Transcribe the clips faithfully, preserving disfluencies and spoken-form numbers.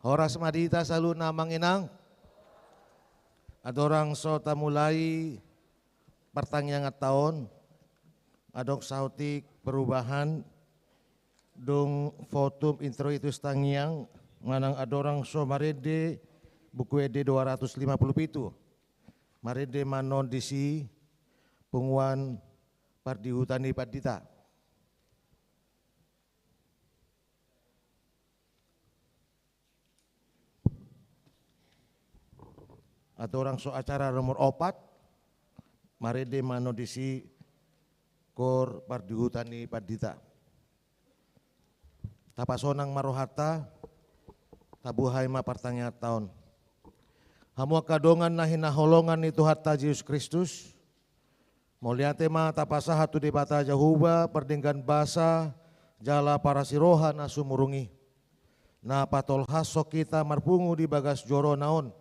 Horas ma di hita saluhutna, amang inang. Andorang so tamulai partangianganta on, adong saotik perubahan. Dung fotum introitus tangiang, manang andorang so marende Buku Ende dua ratus lima puluh pitu, marende ma annon disi punguan pardihutan ni pandita. Andorang so acara nomor opat, marende ma annon disi kor pardihutan ni pandita. Tapasonang ma rohanta, tabuhai ma partangianganta on. Hamu angka dongan na hinaholongan ni Tuhanta Jesus Kristus, mauliate ma tapasahat tu Debata Jahowa pardenggan basa jala parasiroha na sumurung i, na patolhashon hita marpungu di bagas joro-Na on,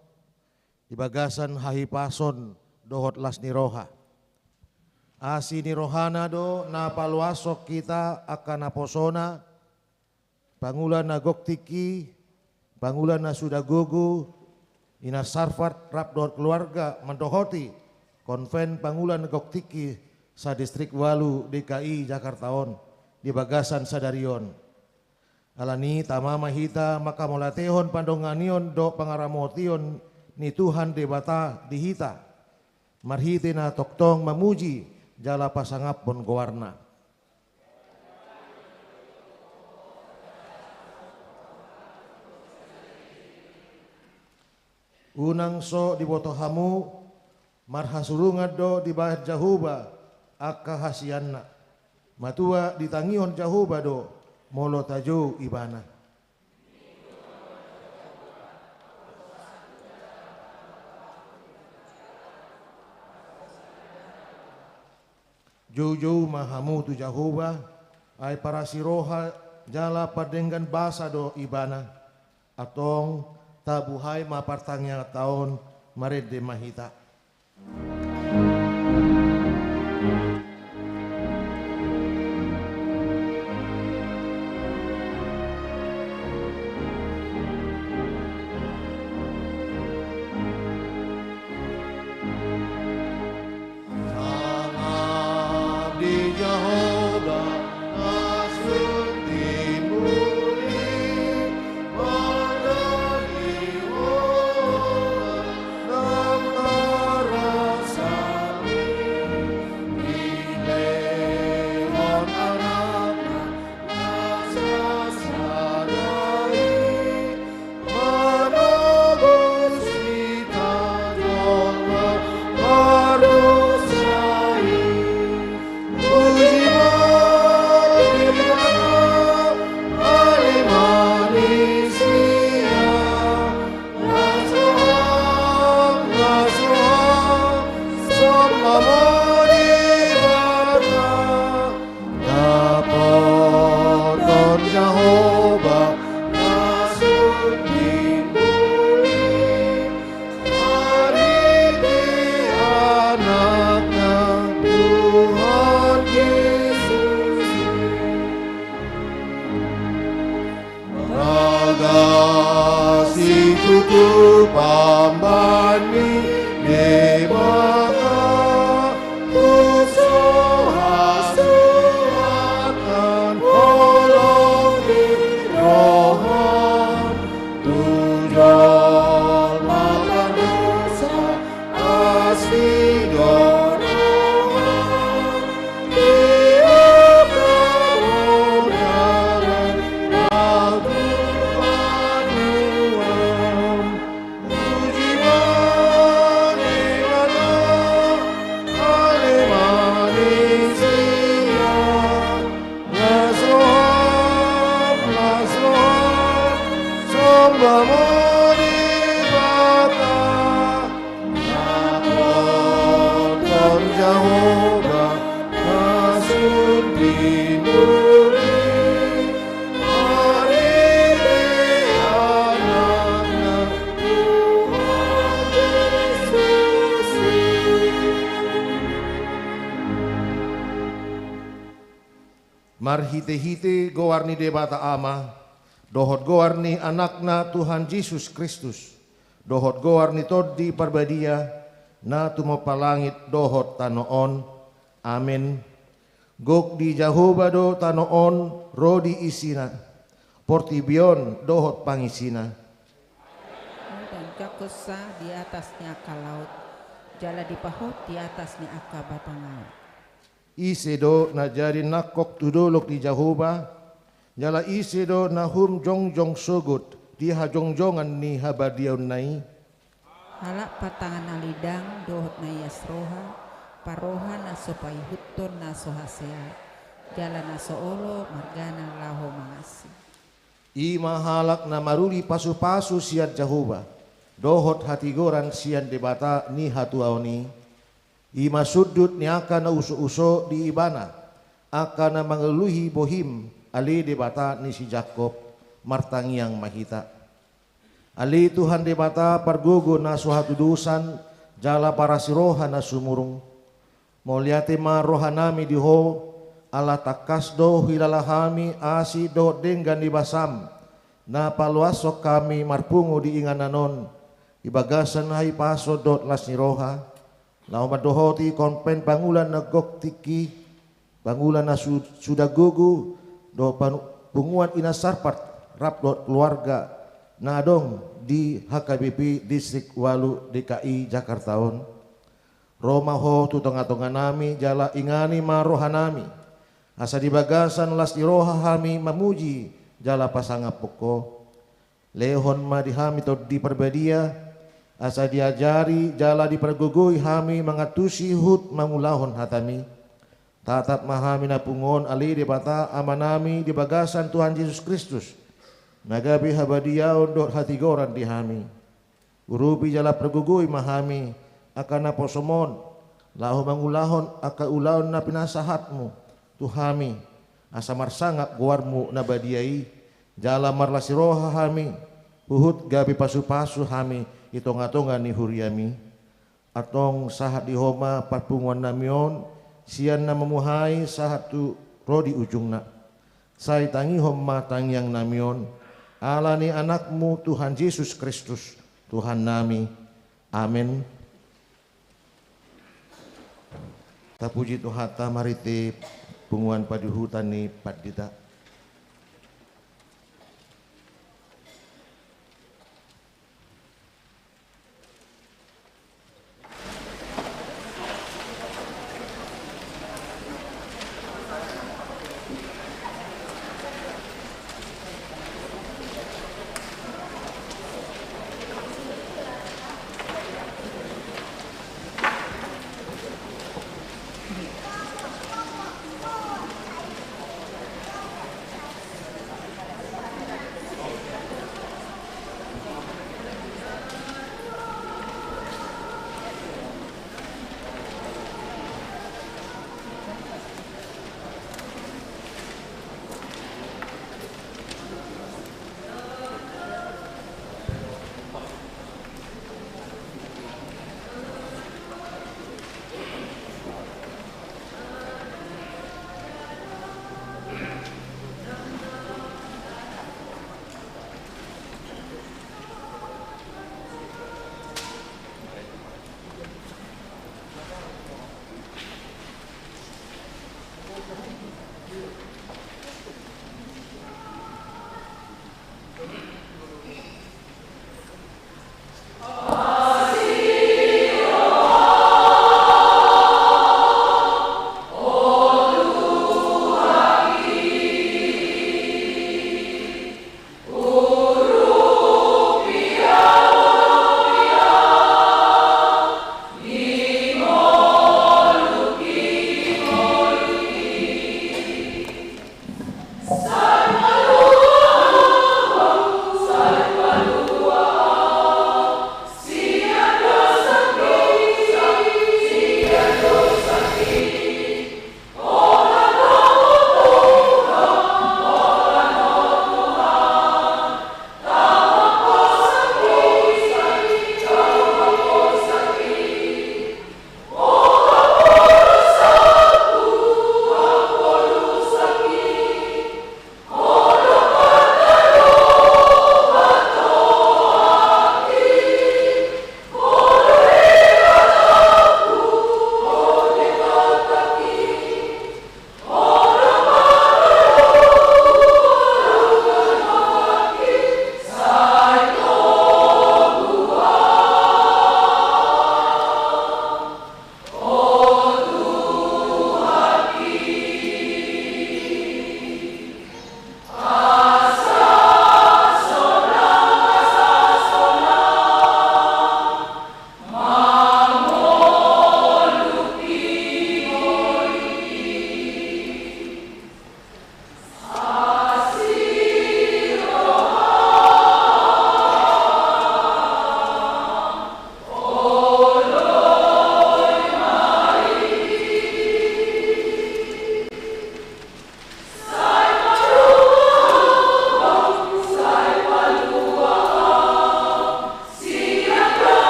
di bagasan hahipason dohot las ni roha. Asi ni roha-Na do na paluashon hita angka naposo-Na, pangula na gok tingki, pangula na suda gogo, i na sarpat rap dohot keluarga mandohoti Konven Pangula na Gok Tingki sa-Distrik Ualu D K I Jakarta on di bagasan sadari on. Alani i, tama ma hita manghamauliatehon pandonganion dohot pangaramotion ni Tuhan Debata di hita, marhite na tongtong mamuji jala pasangaphon goar-Na. Unang so diboto hamu, marhasurungan do dibahen Jahowa angka hasianna. Matua ditangihon Jahowa do molo tajou Ibana. Joujou ma hamu tu Jahowa, ai parasiroha jala pardenggan basa do Ibana. Antong, tabuhai ma partangianganta on, marende ma hita. Dapothon Jahowa na sun timbul i, marhite Anakna Tuhan Jesus. Ragas situtu pambahen ni Debata, tu so hasuhuton holong ni roha, tu jolma pardosa asi do roha. Dapothon Jahowa na sun timbul i, marhite Anakna Tuhan Jesus i. Marhitehite goar ni Debata Ama, dohot goar ni Anakna Tuhan Jesus Kristus, dohot goar ni Tondi Parbadia, na tumompa langit dohot tano on. Amen. Gok ni Jahowa do tano on ro di isina, portibi on dohot pangisina. Molo dang jangkon sa di atas ni angka laut, jala dipahot di atas ni angka batang aek. Ise do na jadi nangkok tu dolok ni Jahowa, jala ise do na hum jongjong sogot di hajongjongan ni habadiaonna i? Halak partangan na lidang dohot na ias roha, parroha na so paihuthon na so hasea, jala na so olo margana laho mangasi. I ma halak na maruli pasupasu sian Jahowa, dohot hatigoran sian Debata ni hatuaon i. I ma sundut ni angka na usouso di Ibana, angka na mangalului bohim, ale Debata ni si Jakkob, martangiang ma hita. Ale Tuhan Debata pargogo na so hatudosan, jala parasi roha na sumurung, mauliate ma rohanami di Ho, ala tangkas do huhilala hami asi dohot denggan ni basam, na paloashon hami marpungu di inganan on, di bagasan hahipason dohot las ni roha, laho mandohoti konven pangula na gok tingki, pangula na su-, suda gogo, dohot panu-, punguan Ina Sarpat, rap dohot keluarga, na adong di H K B P Distrik ualu D K I Jakarta on. Ro ma Ho tu tongatonganami, jala ingani ma rohanami, asa di bagasan las ni roha hami mamuji jala pasangaphon Ho. Lehon ma di hami Tondi Parbadia, asa diajari jala dipargogoi hami mangantusi huhut mangulahon hatami. Tatap ma hami na pungu on, ale Debata Amanami, di bagasan Tuhan Jesus Kristus, na gabe habadiaon dohot hatigoran di hami. Urupi jala pargogoi ma hami, angka naposom on, laho mangulahon angka ulaon na pinasahatmu tu hami, asa marsangap goarmu na badia i, jala marlas ni roha hami, huhut gabe pasupasu hami di tongatonga ni huriami. Antong sahat di Ho ma parpunguannami on, sian na mamuhai sahat tu ro di ujungna. Sai tangihon ma tangiangnami on, ala ni Anakmu Tuhan Jesus Kristus, Tuhannami. Amen. Tapuji Tuhanta marhite punguan padihutan ni pandita.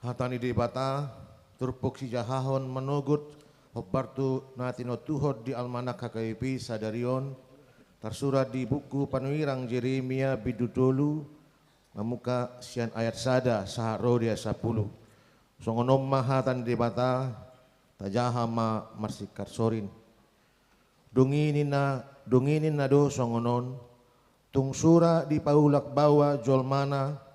Hata ni Debata, turpuk sijahahon manogot, hombar tu na tinontuhon di almanak H K B P sadari on, tarsurat di buku panurirang Jeremia bindu tolu, mamungka sian ayat sada sahat ro di ayat sampulu. Songon on ma hata ni Debata, tajaha ma marsikarsorin. Dung i ninna, dung i ninna do songon on, tung sura dipaulak baoa jolmana,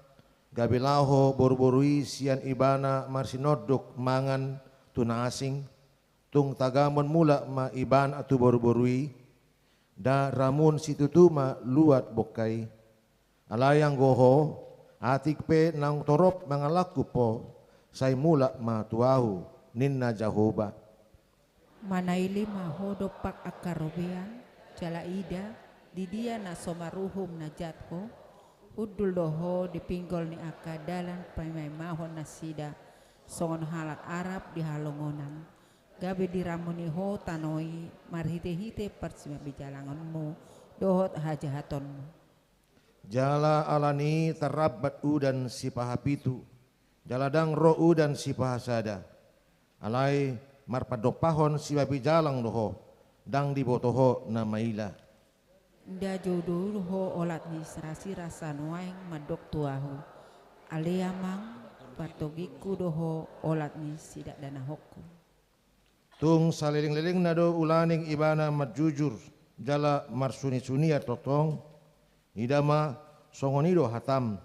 gabe laho boruboru i sian ibana marsinonduk mangan tu na asing, tung tagamon mulak ma ibana tu boruboru i, nda ramun situtu ma luat bongka i. Alai anggo ho, atik pe naung torop mangalangkup ho, sai mulak ma tu ahu, ninna Jahowa. Manaili ma ho dompak angka robean, jala ida, di dia na so maruhum na jat ho, hundul do ho di pinggol ni angka dalan paimaimahon nasida, songon halak Arab di halongonan, gabe diramuni ho tano i marhitehite parsibabijalangonmu dohot hajahatonmu. Jala ala ni i tarlambat udan sipahapitu, jala ndang ro udan sipahasada. Alai marpandompahon sibabijalang do ho, ndang diboto ho na maila. Nda jou do ho olat ni sirasira sanuaeng mandok tu ahu, ale amang, partogingku do ho olat ni sidakdanahonku. Tung salelenglelengna do ulaning ibana marjujur jala marsunisunian tongtong, ida ma, songon i do hatam,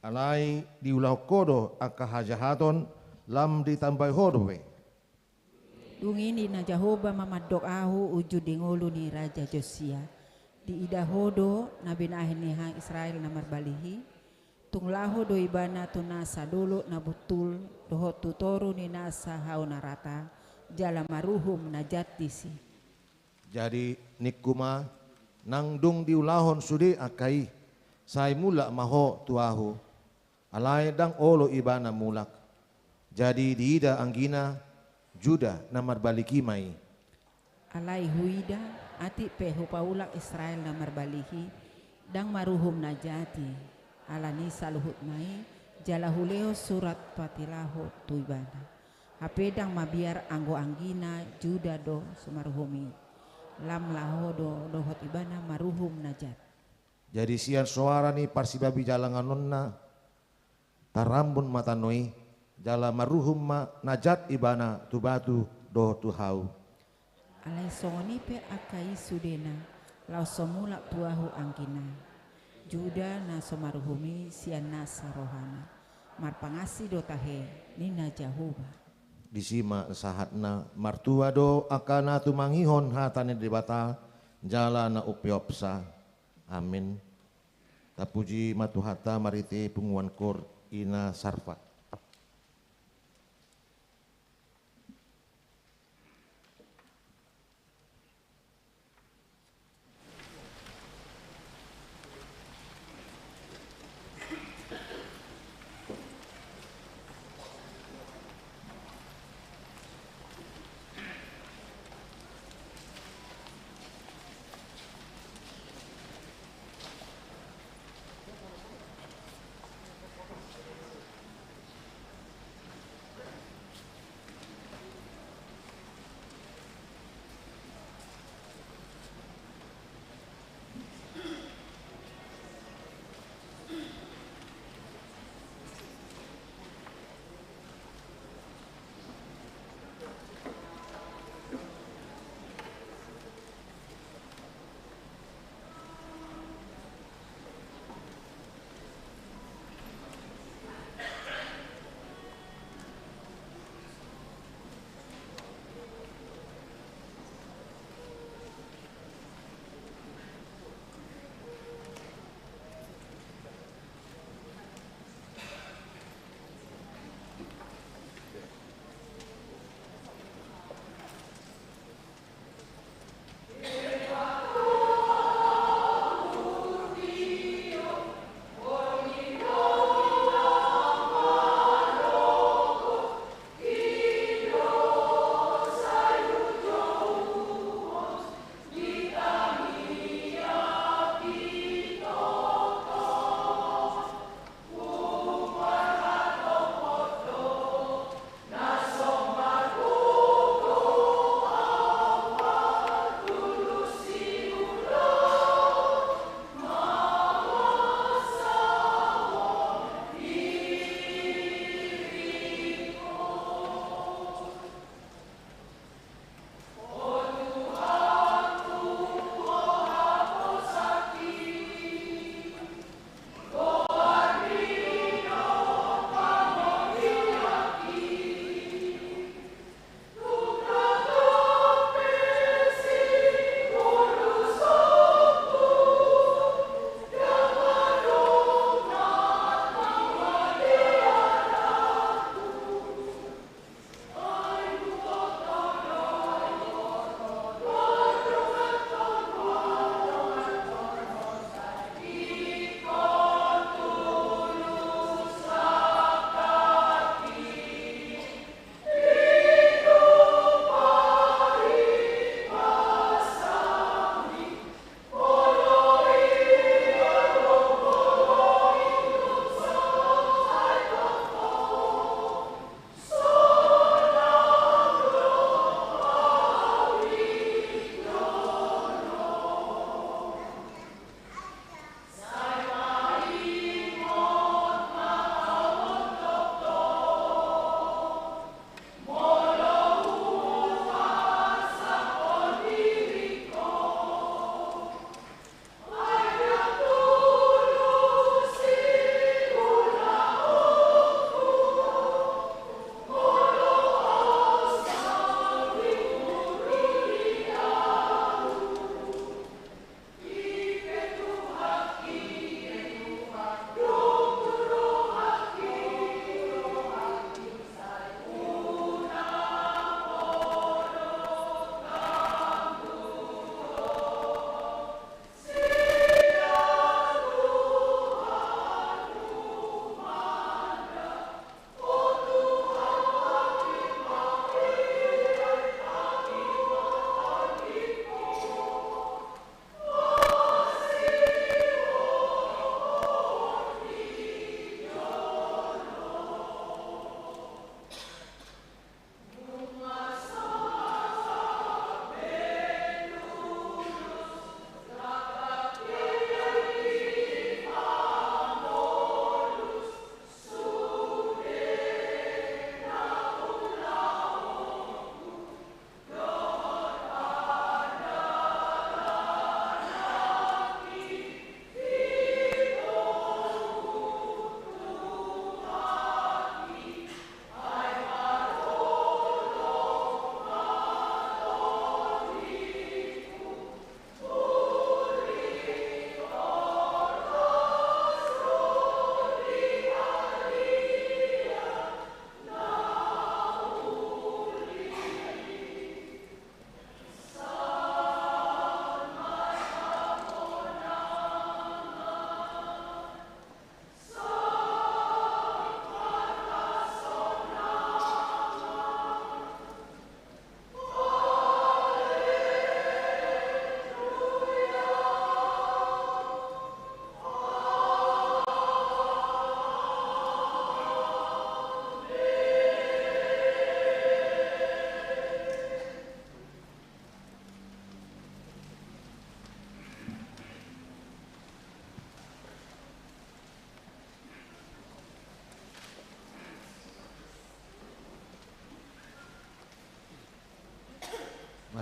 alai diulahon ho do angka hajahaton, lam ditambai ho dope. Dung i ninna Jahowa ma mandok ahu unjun di ngolu ni Raja Josia, diida ho do na binahen ni hang Israel na marbalihi, tung laho do ibana tu nasa dolok na buntul, dohot tu toru ni nasa hau na rata, jala maruhum na jat disi. Jadi ningku ma, nang dung diulahon sude angka i, sai mulak ma ho tu ahu. Alai ndang olo ibana mulak. Jadi diida anggina, Juda na marbalik i ma i. Alai huida, atik pe hupaulak Israel na marbalihi, ndang maruhum na jat i, ala ni saluhut ma i, jala hulehon surat patilaho tu ibana. Hape ndang mabiar anggo anggina Juda do so maruhum i, lam laho do dohot ibana maruhum na jat. Jadi sian soara ni parsibabijalanganonna, tarambun ma tano i, jala maruhum ma na jat ibana tu batu dohot tu hau. Alai songon i pe angka i sudena, laos so mulak tu ahu anggina. Juda na so maruhum i sian nasa rohana. Marpangansi do tahe, ninna Jahowa. Disi ma sahatna, martua do angka na tumangihon hata ni Debata, jala na umpeopsa. Amin. Tapuji ma Tuhanta marhite punguan kor Ina Sarfat.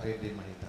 Pede ma hita.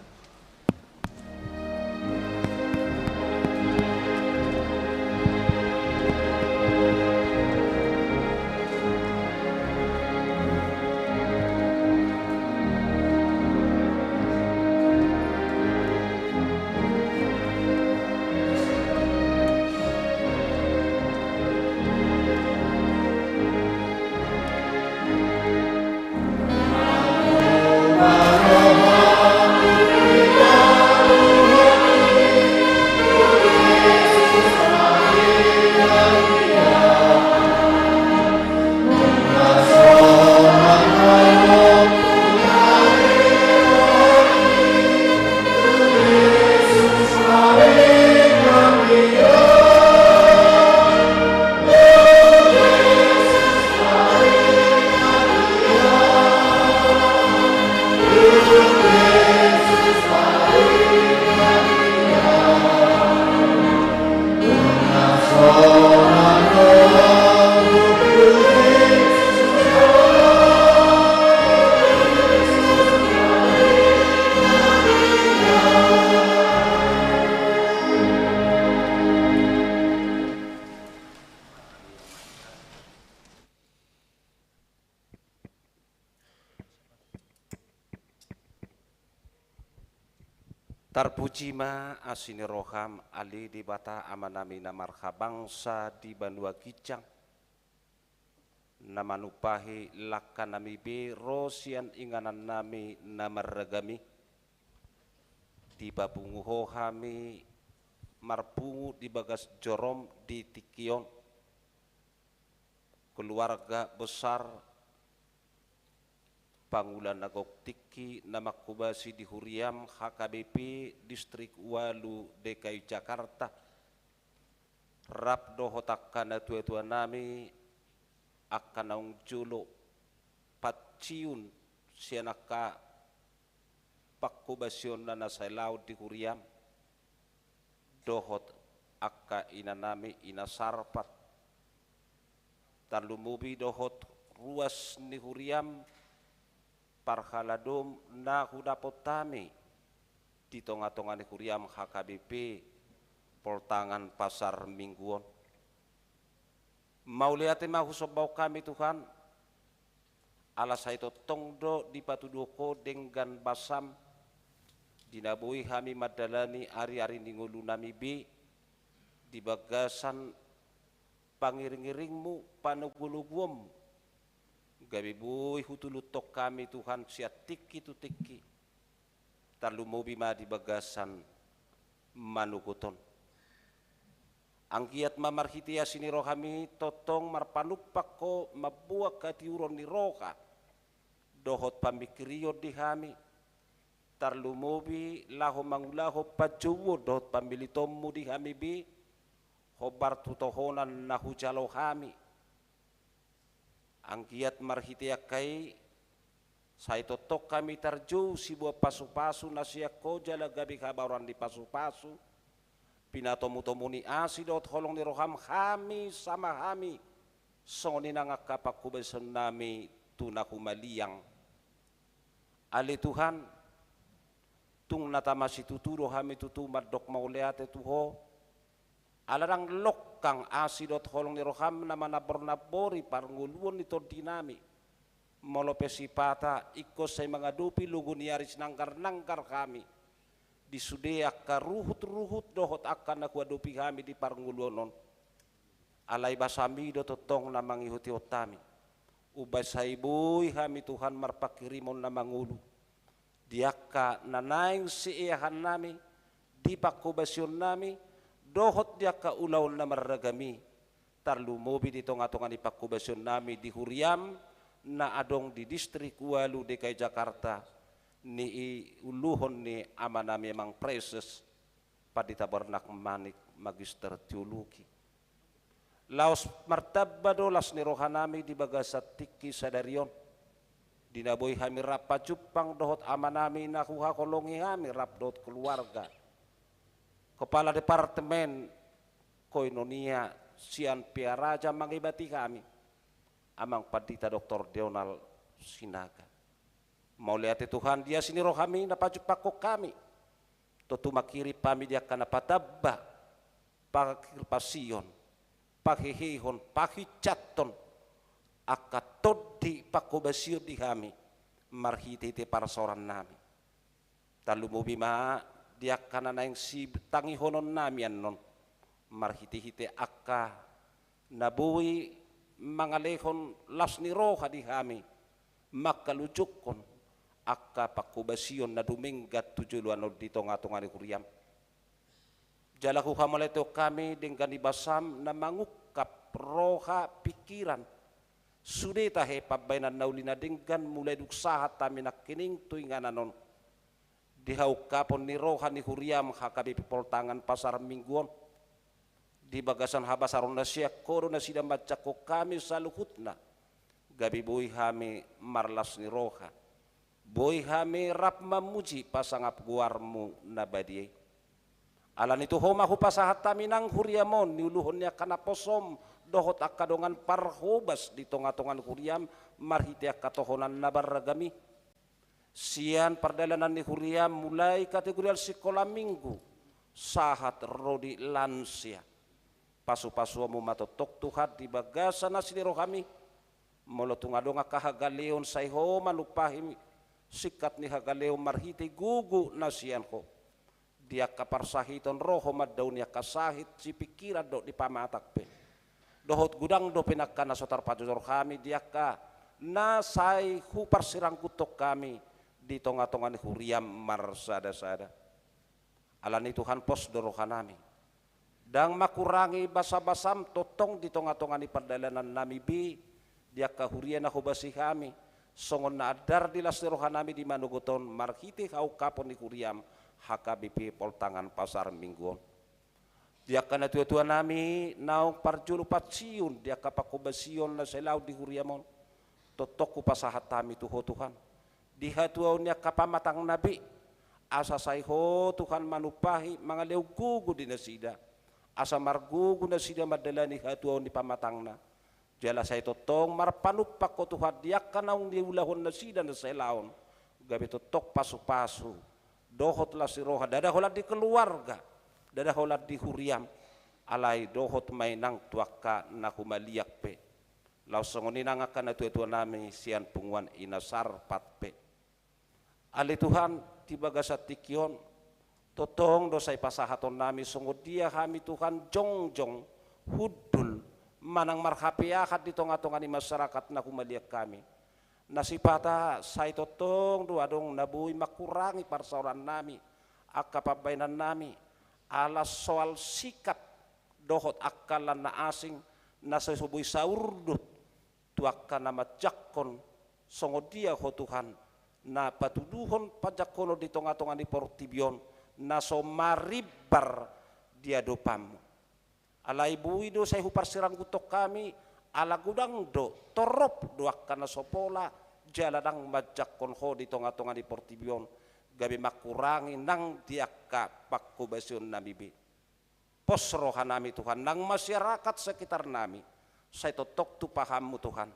Tarpuji ma asi ni roham, ale Debata Amanami na marhabangsa di banua ginjang, na manumpahi langkanami be ro sian inganannami na marragam i. Dipapungu Ho hami marpungu di bagas jorom di tingki on, keluarga besar pangula na gok tingki na manghobasi di huriam H K B P Distrik Ualu D K I Jakarta, rap dohot angka natuatuanami, angka naung jolo pansiun sian angka panghobasionna na sai laon di huriam, dohot angka inanami, ina Sarpat, tarlumobi dohot ruas ni huriam, parhaladom na hudapot hami di tongatonga ni huriam H K B P Poltangan Pasar Minggu on. Mauliate ma husombahon hami, Tuhan, ala sai tongtong do dipatuduhon Ho denggan basam di na boi hami mandalani ariari ni ngolunami be di bagasan pangiringiringmu, panogunoguonmu, gabe boi hutuluthon hami, Tuhan, sian tingki tu tingki, tarlumobi ma di bagasan manogot on. Anggiat ma marhite asi ni rohami tongtong marpanumpak Ho mamboan hatiuron ni roha dohot pamingkirion di hami, tarlumobi laho mangulahon panjouon dohot pamilitonmu di hami be, hombar tu tohonan na hujalo hami. Anggiat marhite angka i sai tongtong hami tarjou siboan pasupasu na sian Ho jala gabe habaoran ni pasupasu, pinatomutomu ni asi dohot holong ni roham hami sama hami, songon i nang angka panghobasionnami tu na humaliang. Ale Tuhan, tung na tama situtu do hami tutu mandok mauliate tu Ho, ala ndang longkang asi dohot holong ni roham na manambornambori parngoluon ni tondinami. Molo pe sipata ingkon sai mangadopi logo ni ari sinanggarnanggar hami di sude angka ruhutruhut dohot angka na huadopi hami di parngoluon on. Alai basam i do tongtong na mangihutihon hami, umbahen sai boi hami, Tuhan, marpanghirimon na mangolu di angka na naeng sieahannami, di panghobasionnami, dohot di angka ulaon na marragam i, tarlumobi di tongatonga ni panghobasionnami di huriam na adong di Distrik Ualu D K I Jakarta, niuluhon ni amanami Amang Praeses Pandita Bornag Manik, Magister Teologi. Laos martamba do las ni rohanami di bagasan tingki sadari on, di na boi hami rap pajumpang dohot amanami na huhaholongi hami rap dohot keluarga, Kepala Departemen Koinonia sian Pearaja mangebati hami, Amang Pandita Doktor Donald Sinaga. Mauliate Tuhan, di asi ni rohami na pajumpangkon hami. Tontu manghirim hami di angka na patamba, pangkirpasion, pahehehon, pahinsathon, angka tondi panghobasion di hami, marhitehite parsaorannami. Tarlumobi ma di angka na naeng sitangihononnami annon, marhitehite angka na boi mangalehon las ni roha di hami, manghalujukkon angka panghobasion na dumenggan tu joloan on di tongatonga ni huriam. Jala huhamauliatehon hami denggan ni basam na mangungkap roha pingkiran. Sude tahe pambahenan na uli na denggan mulai dung sahat hami nangkining tu inganan on. Di haungkapon ni roha ni huriam H K B P Poltangan Pasar Minggu on. Di bagasan habasaron na sian Ho do nasida manjangkon hami saluhutna. Gabe boi hami marlas ni roha. Boi hami rap mamuji pasangap goarmu na badia i. Alani tu Ho ma hupasahat hami nang huriam on, niuluhon ni angka naposom dohot angka dongan parhobas di tongatonga ni huriam, marhite angka tohonan na marragam i. Sian pardalanan ni huriam mulai kategorial sikola minggu, sahat ro di lansia. Pasupasuonmu ma tongtong Tuhan di bagasan asi ni rohami. Molo tung adong angka hagaleon sai Ho manumpahi singkat ni hagaleon marhite gogo na sian Ho. Di angka parsahiton ro Ho mandaoni angka sahit sipingkiran dohot di pamatang pe. Dohot godang dope nangkin na so tarpajojor hami di angka na sai huparsirangkuthon hami di tongatonga ni huriam marsadasada. Alani Tuhan pos do rohanami. Ndang mangkurangi basabasam tongtong di tongatonga ni pardalanannami be, di angka huria na hobasi hami, songon na andar di las ni rohanami di manogot on marhite haungkapon ni huriam H K B P Poltangan Pasar Minggu on. Di angka natuatuanami naung parjolo pansiun di angka panghobasion na sai laon di huriam on, tongtong hupasahat hami tu Ho Tuhan. Di hatuaon ni angka pamatangna be, asa sai Ho Tuhan manumpahi mangalehon gogo di nasida. Asa margogo nasida mandalani hatuaon ni pamatangna. Jala sai tongtong marpanumpak Ho Tuhan di angka naung niulahon nasida na sai laon. Gabe tongtong pasupasu. Dohot las ni roha, ndada holan di keluarga, ndada holan di huriam, alai dohot ma i nang tu angka na humaliang pe. Laos songon i nang angka natuatuanami sian punguan Ina Sarpat pe. Ale Tuhan, di bagasan tingki on, tongtong do sai pasahatonnami songon dia hami Tuhan jongjong, hundul, manang marhapeahan di tongatonga ni masyarakat na humaliang hami. Na sipata sai tongtong do adong na boi mangkurangi parsaorannami, angka pambahenannami, ala soal sikap dohot angka lan na asing, na sai so boi saurdut, tu angka na manjangkon, songon dia Ho Tuhan, na patuduhon panjangkonon di tongatonga ni portibi on, na so marimbar di adopanmu. Alai boi do sai huparsirangkuthon hami, ala godang do, torop do angka na so pola, jala ndang manjangkon Ho di tongatonga ni portibi on, gabe mangkurangi nang di angka panghobasionnami be. Pos rohanami Tuhan, nang masyarakat sekitarnami, sai tongtong tu pahanmu Tuhan,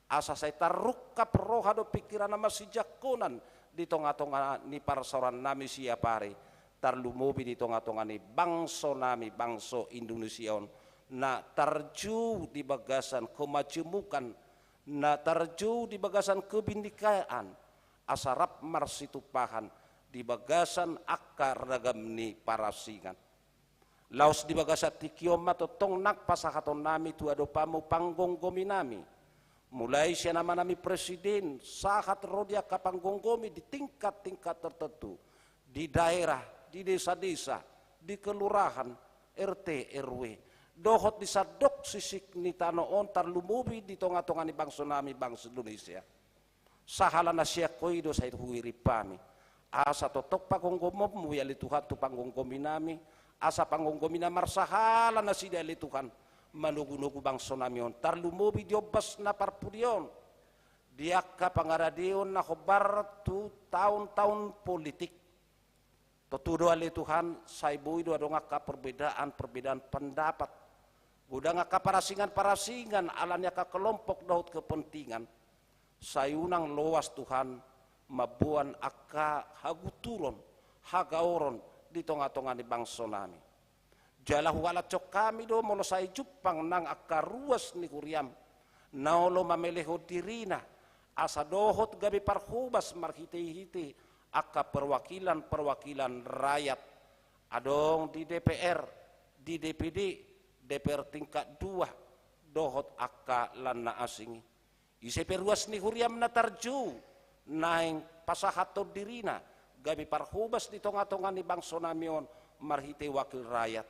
asa sai tarungkap roha dohot pingkiran na masijangkonan di tongatonga ni parsaorannami siapari, tarlumobi di tongatonga ni bangsonami, bangso Indonesia on, na tarjou di bagasan kemajemukan, na tarjou di bagasan kebindikaan, asa rap marsitumpahan di bagasan angka ragam ni parasingan. Laos di bagasan tingki on ma tongtong nang pasahatonnami tu adopanmu panggomgominami. Mulai sian amanami presiden, sahat ro di angka panggomgomi di tingkat-tingkat tertentu, di daerah, di desa-desa, di kelurahan, R T, R W. Dohot di sandok sisik ni tano on tarlumobi di tongatonga ni bangsonami bangso Indonesia. Sahala na sian Ho i do sai huhirim hami. Asa tongtong panggomgomonmu i ale Tuhan tu panggomgominami, asa panggomgomina marsahala nasida ale Tuhan, manogunogu bangsonami on, tarlumobi di ombas na parpudi on, di angka pangaradeon na hombar tu taon-taon politik. Tontu do ale Tuhan, sai boi do adong angka perbedaan-perbedaan pendapat. Godang angka parasingan-parasingan ala ni angka kelompok dohot kepentingan. Sai unang loas Tuhan, mamboan angka hagunturon, hagaoron di tonga-tonga ni bangso nami. Jala huhalashon hami do molo sai jumpang nang angka ruas ni huriam, na olo mamelehon dirina, asa dohot gabe parhobas marhite-hite angka perwakilan-perwakilan rakyat, adong di D P R, di D P D, D P R tingkat dua, dohot angka lan na asing i. Ise pe ruas ni huriam na tarjou, naeng pasahathon dirina, gabe parhobas di tonga-tonga ni bangso nami on marhite wakil rakyat.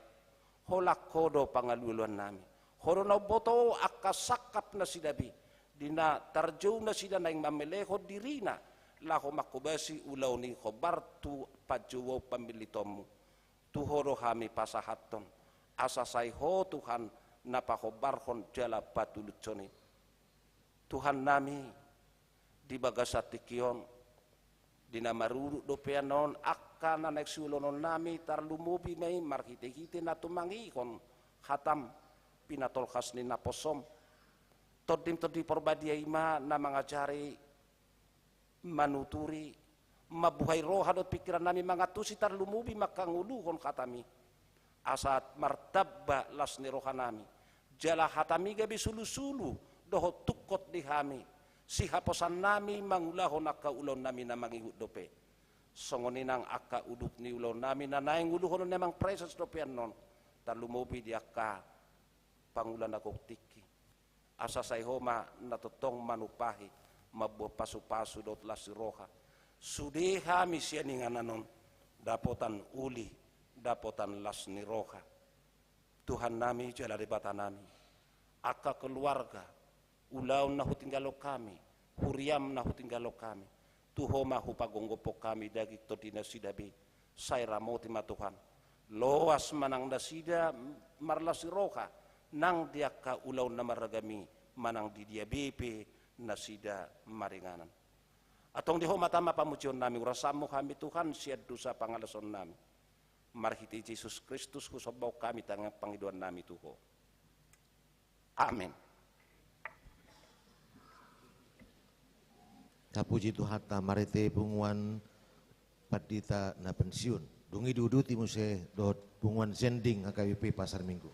Holan ho do pangalualuan nami. Ho do na umboto angka sangkap nasida be, di na tarjou nasida naeng mamelehon dirina, laho manghobasi ulaon i hombar tu panjouon pamillitonmu. Tu ho do hami pasahathon, asa sai ho Tuhan na pahombarhon jala patulushon i. Tuhan nami, di bagasan tingki on, di na marudut dope annon angka na naeng siulahonon nami, tarlumobi ma i marhite-hite na tumangihon hatam pinatolhas ni naposom. Tondim Tondi Porbadia i ma na mangajari, manuturi, mambuhai roha dohot pingkiran nami mangantusi, tarlumobi mangkangoluhon hatami. Asa martamba las ni roha nami. Jala hatami gabe sulu-sulu dohot tungkot di hami, sihaposan nami mangulahon angka ulaon nami na mangihut dope. Songon i nang angka udut ni ulaon nami na naeng uluhonon ni Amang Praeses dope annon, tarlumobi di angka pangula na gok tingki. Asa sai ho ma na tongtong manumpahi, mamboan pasu-pasu dohot las ni roha. Sude hami sian inganan on dapotan uli, dapotan las ni roha. Tuhan nami jala Debata nami, angka keluarga, ulaon na hutinggalhon hami, huriam na hutinggalhon hami, tu ho ma hupagomgophon hami daging tondi nasida be. Sai ramoti ma Tuhan, loas ma nang nasida marlas ni roha nang di angka ulaon na marragam i manang di dia be pe nasida maringanan. Antong di ho ma tama pamujion nami, urasanmu hami Tuhan sian dosa pangalaosion nami. Marhite Jesus Kristus husombahon hami tangiang pangidoan nami tu ho. Amen. Tapuji Tuhanta marhite punguan pandita na pensiun. Dung i diuduti muse dohot punguan sending H K B P Pasar Minggu.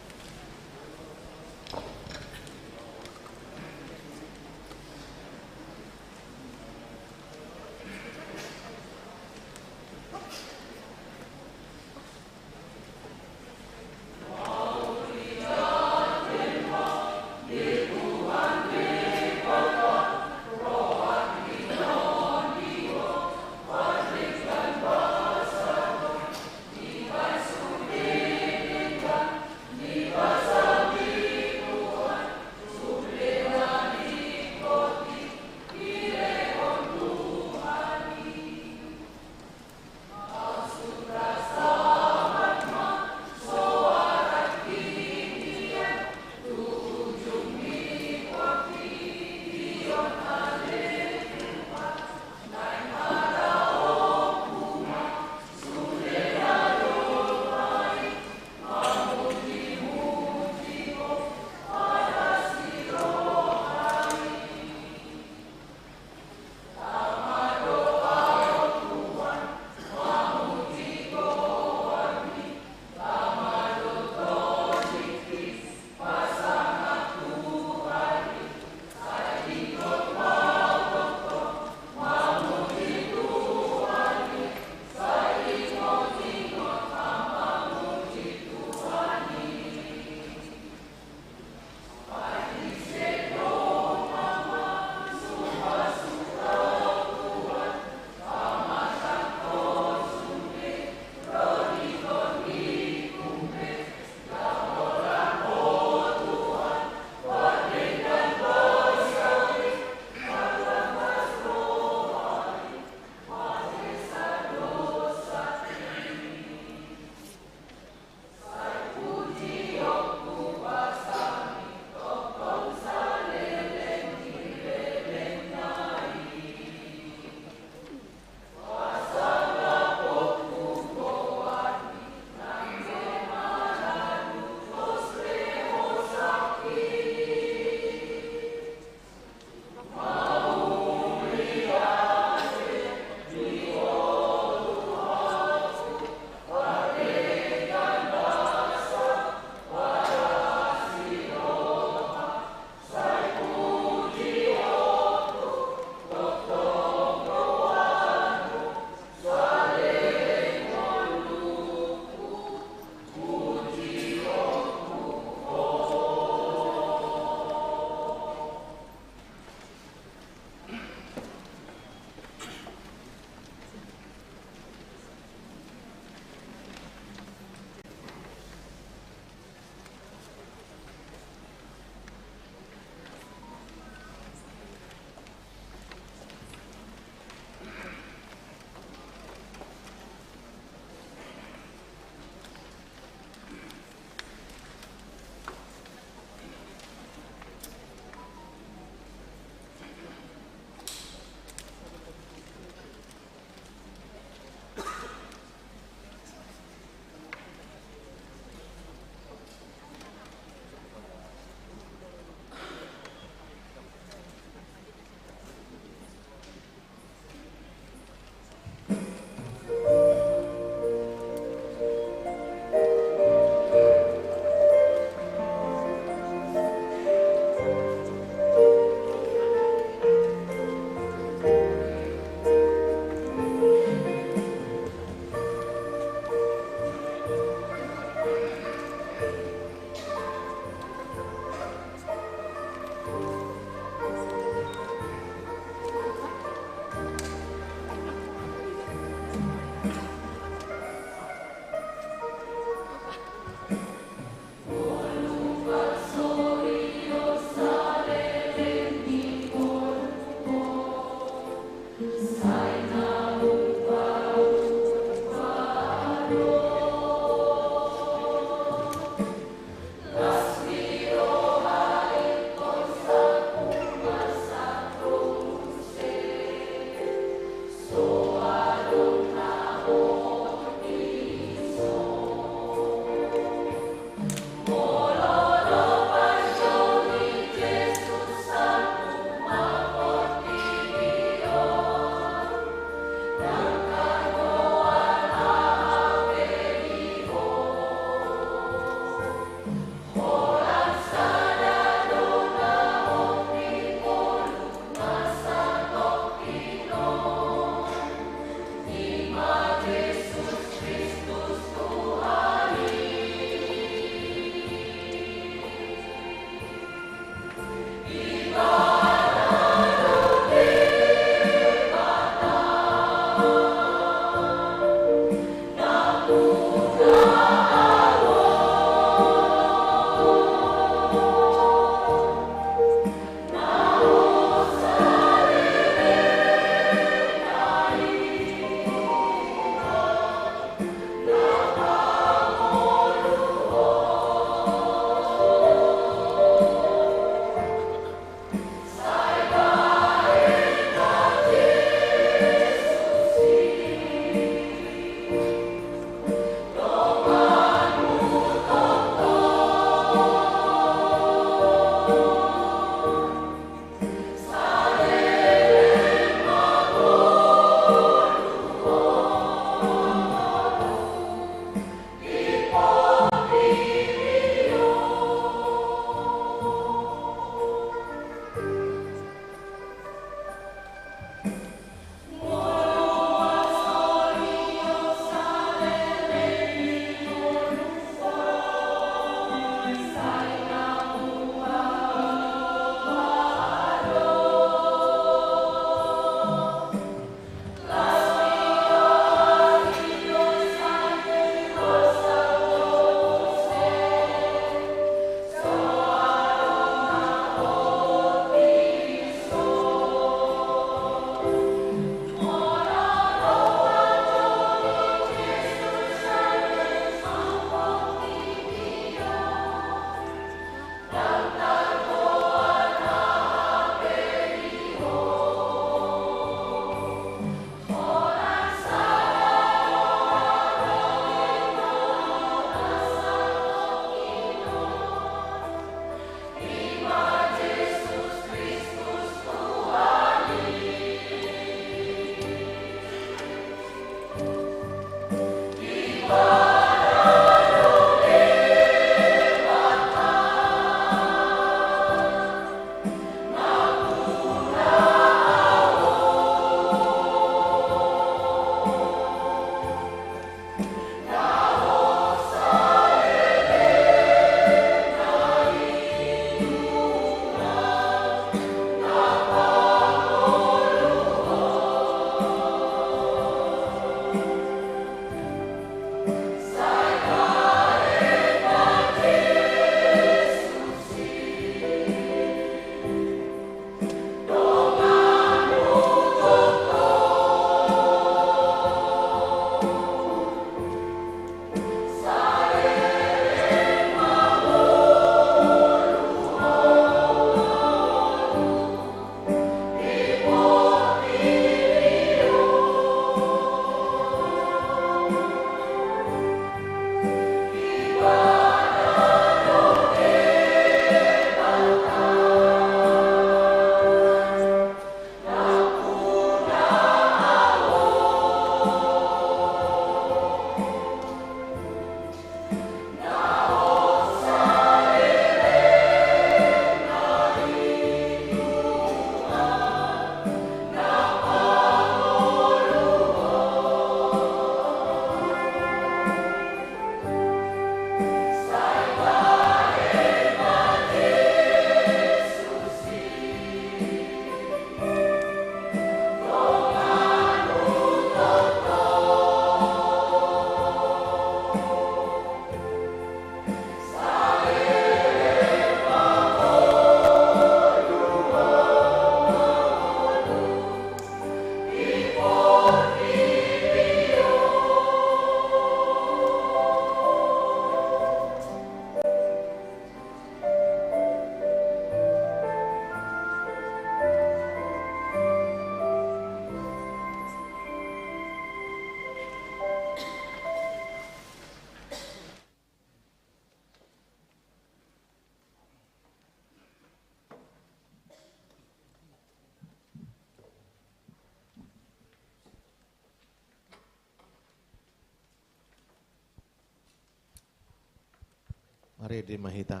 Ready ma hita.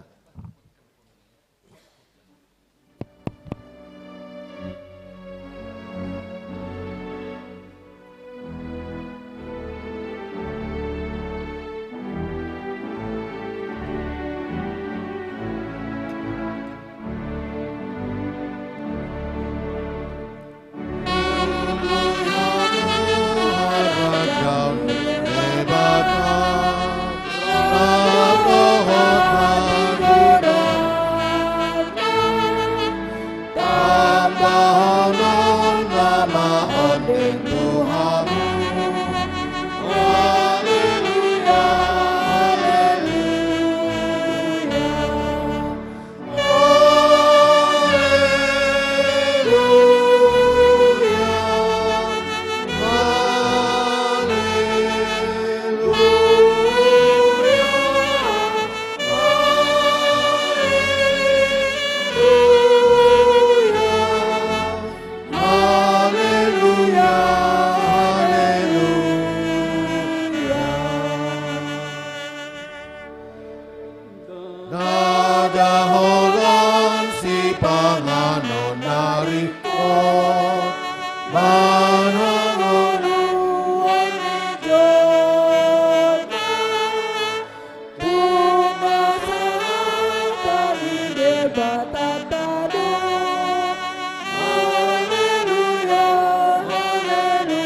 Nada holan sipanganon na ringkot, manang oloan ni jolma, tung sahata di Debata tadok. Haleluya, haleluya.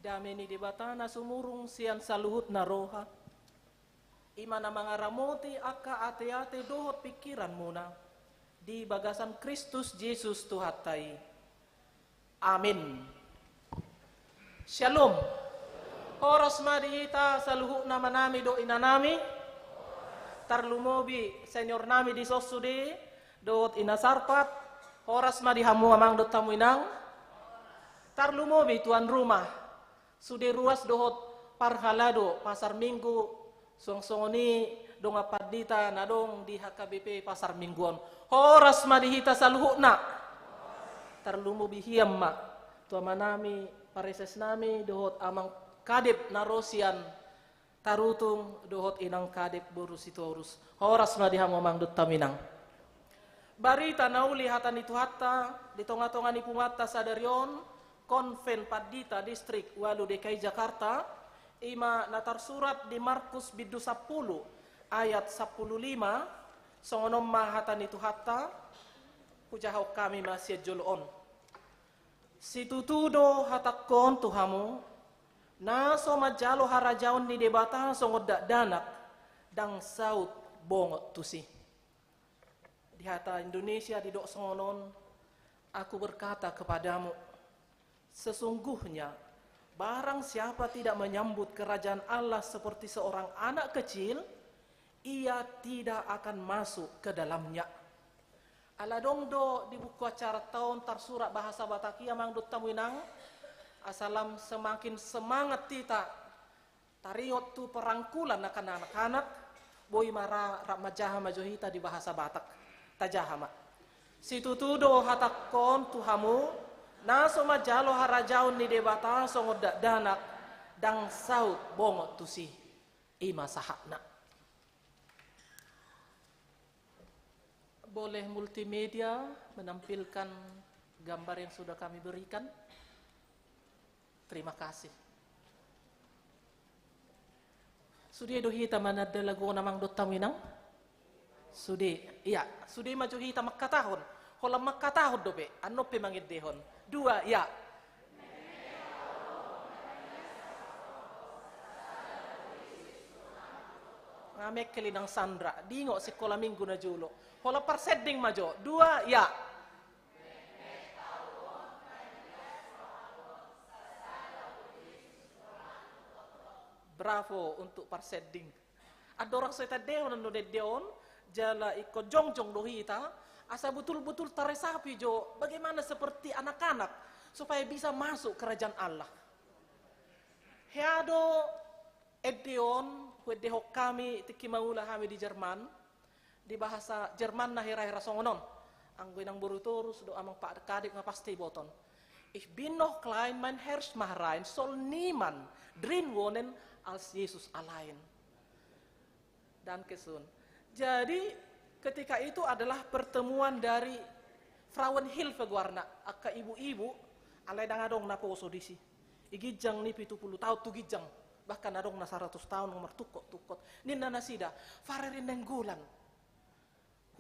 Dame ni Debata na sumurung sian saluhutna roha, i ma na mangaramoti angka ateate dohot pingkiranmuna di bagasan Kristus Jesus Tuhanta i. Amin. Syalom. Horas ma di hita saluhutna amanami dohot inanami. Tarlumobi seniornami dison sude dohot ina Sarpat. Horas ma di hamu amang dohot hamu inang. Tarlumobi tuan rumah, sude ruas dohot parhalado pasar Minggu, suang songon i dongan pandita na adong di H K B P Pasar Minggu on. Horas ma di hita saluhutna. Tarlumobi hian ma tu amanami paresesnami dohot amang kadep na ro sian Tarutung dohot inang kadep boru Sitorus. Horas ma di hamu amang dohot hamu inang. Barita na uli hata ni Tuhanta di tongatonga ni punguanta sadari on, Konven Pandita Distrik ualu D K I Jakarta, i ma na tarsurat di Markus bindu sampulu ayat sampulu lima. Songon on ma hata ni Tuhanta. Hujahahon hami ma sian jolo on. Situtu do hatangkon tu hamu, na so manjalo harajaon ni Debata songon dakdanak, ndang saut bongot tusi. Di hata Indonesia didok songon on, aku berkata kepadamu, sesungguhnya barang siapa tidak menyambut kerajaan Allah seperti seorang anak kecil, ia tidak akan masuk ke dalamnya. Ala adong do di buku acaranta on tarsurat bahasa Batak i amang dohot hamu inang, asa lam semakin semangat hita taringot tu perangkulan akan anak-anak, boi ma ra rap manjaha ma jo hita di bahasa Batak. Tajaha ma. Situtu do hatangkon tu hamu, na so manjalo harajaon ni Debata songon dakdanak, ndang saut bongot tusi. I ma sahatna. Boleh multimedia menampilkan gambar yang sudah kami berikan? Terima kasih. Sude do hita mananda lagu on amang dohot hamu inang? Sude, ia, sude ma jo hita mangkatahon. Holan mangkatahon dope, annon pe mangendehon. Dua, ia. Nga mengkel inang Sandra, diingot sikola minggu na jolo. Holan parsending ma jo. Dua, ia. Bravo untuk parsending. Andorang so taendehon do ende on, jala ingkon jongjong do hita, asa betul-betul taresapi jo bagaimana seperti anak-anak supaya bisa masuk kerajaan Allah. Hea do ende on, huendehon hami tingki mangula hami di Jerman, di bahasa Jerman na hira-hira songon on. Anggo inang boru torus dohot amang pakadek ma pasti iboto on. Ich bin noch klein, mein Herz war rein, soll niemand drin wohnen als Jesus allein. Danke schön. Jadi, ketika itu adalah pertemuan dari Frauenhilfe goarna, angka ibu-ibu, alai ndang adong na poso disi. I ginjang ni pitu pulu taon tu ginjang, bahkan adong na saratus taon martungkot-tungkot. Ninna nasida, Pare Rinenggulan,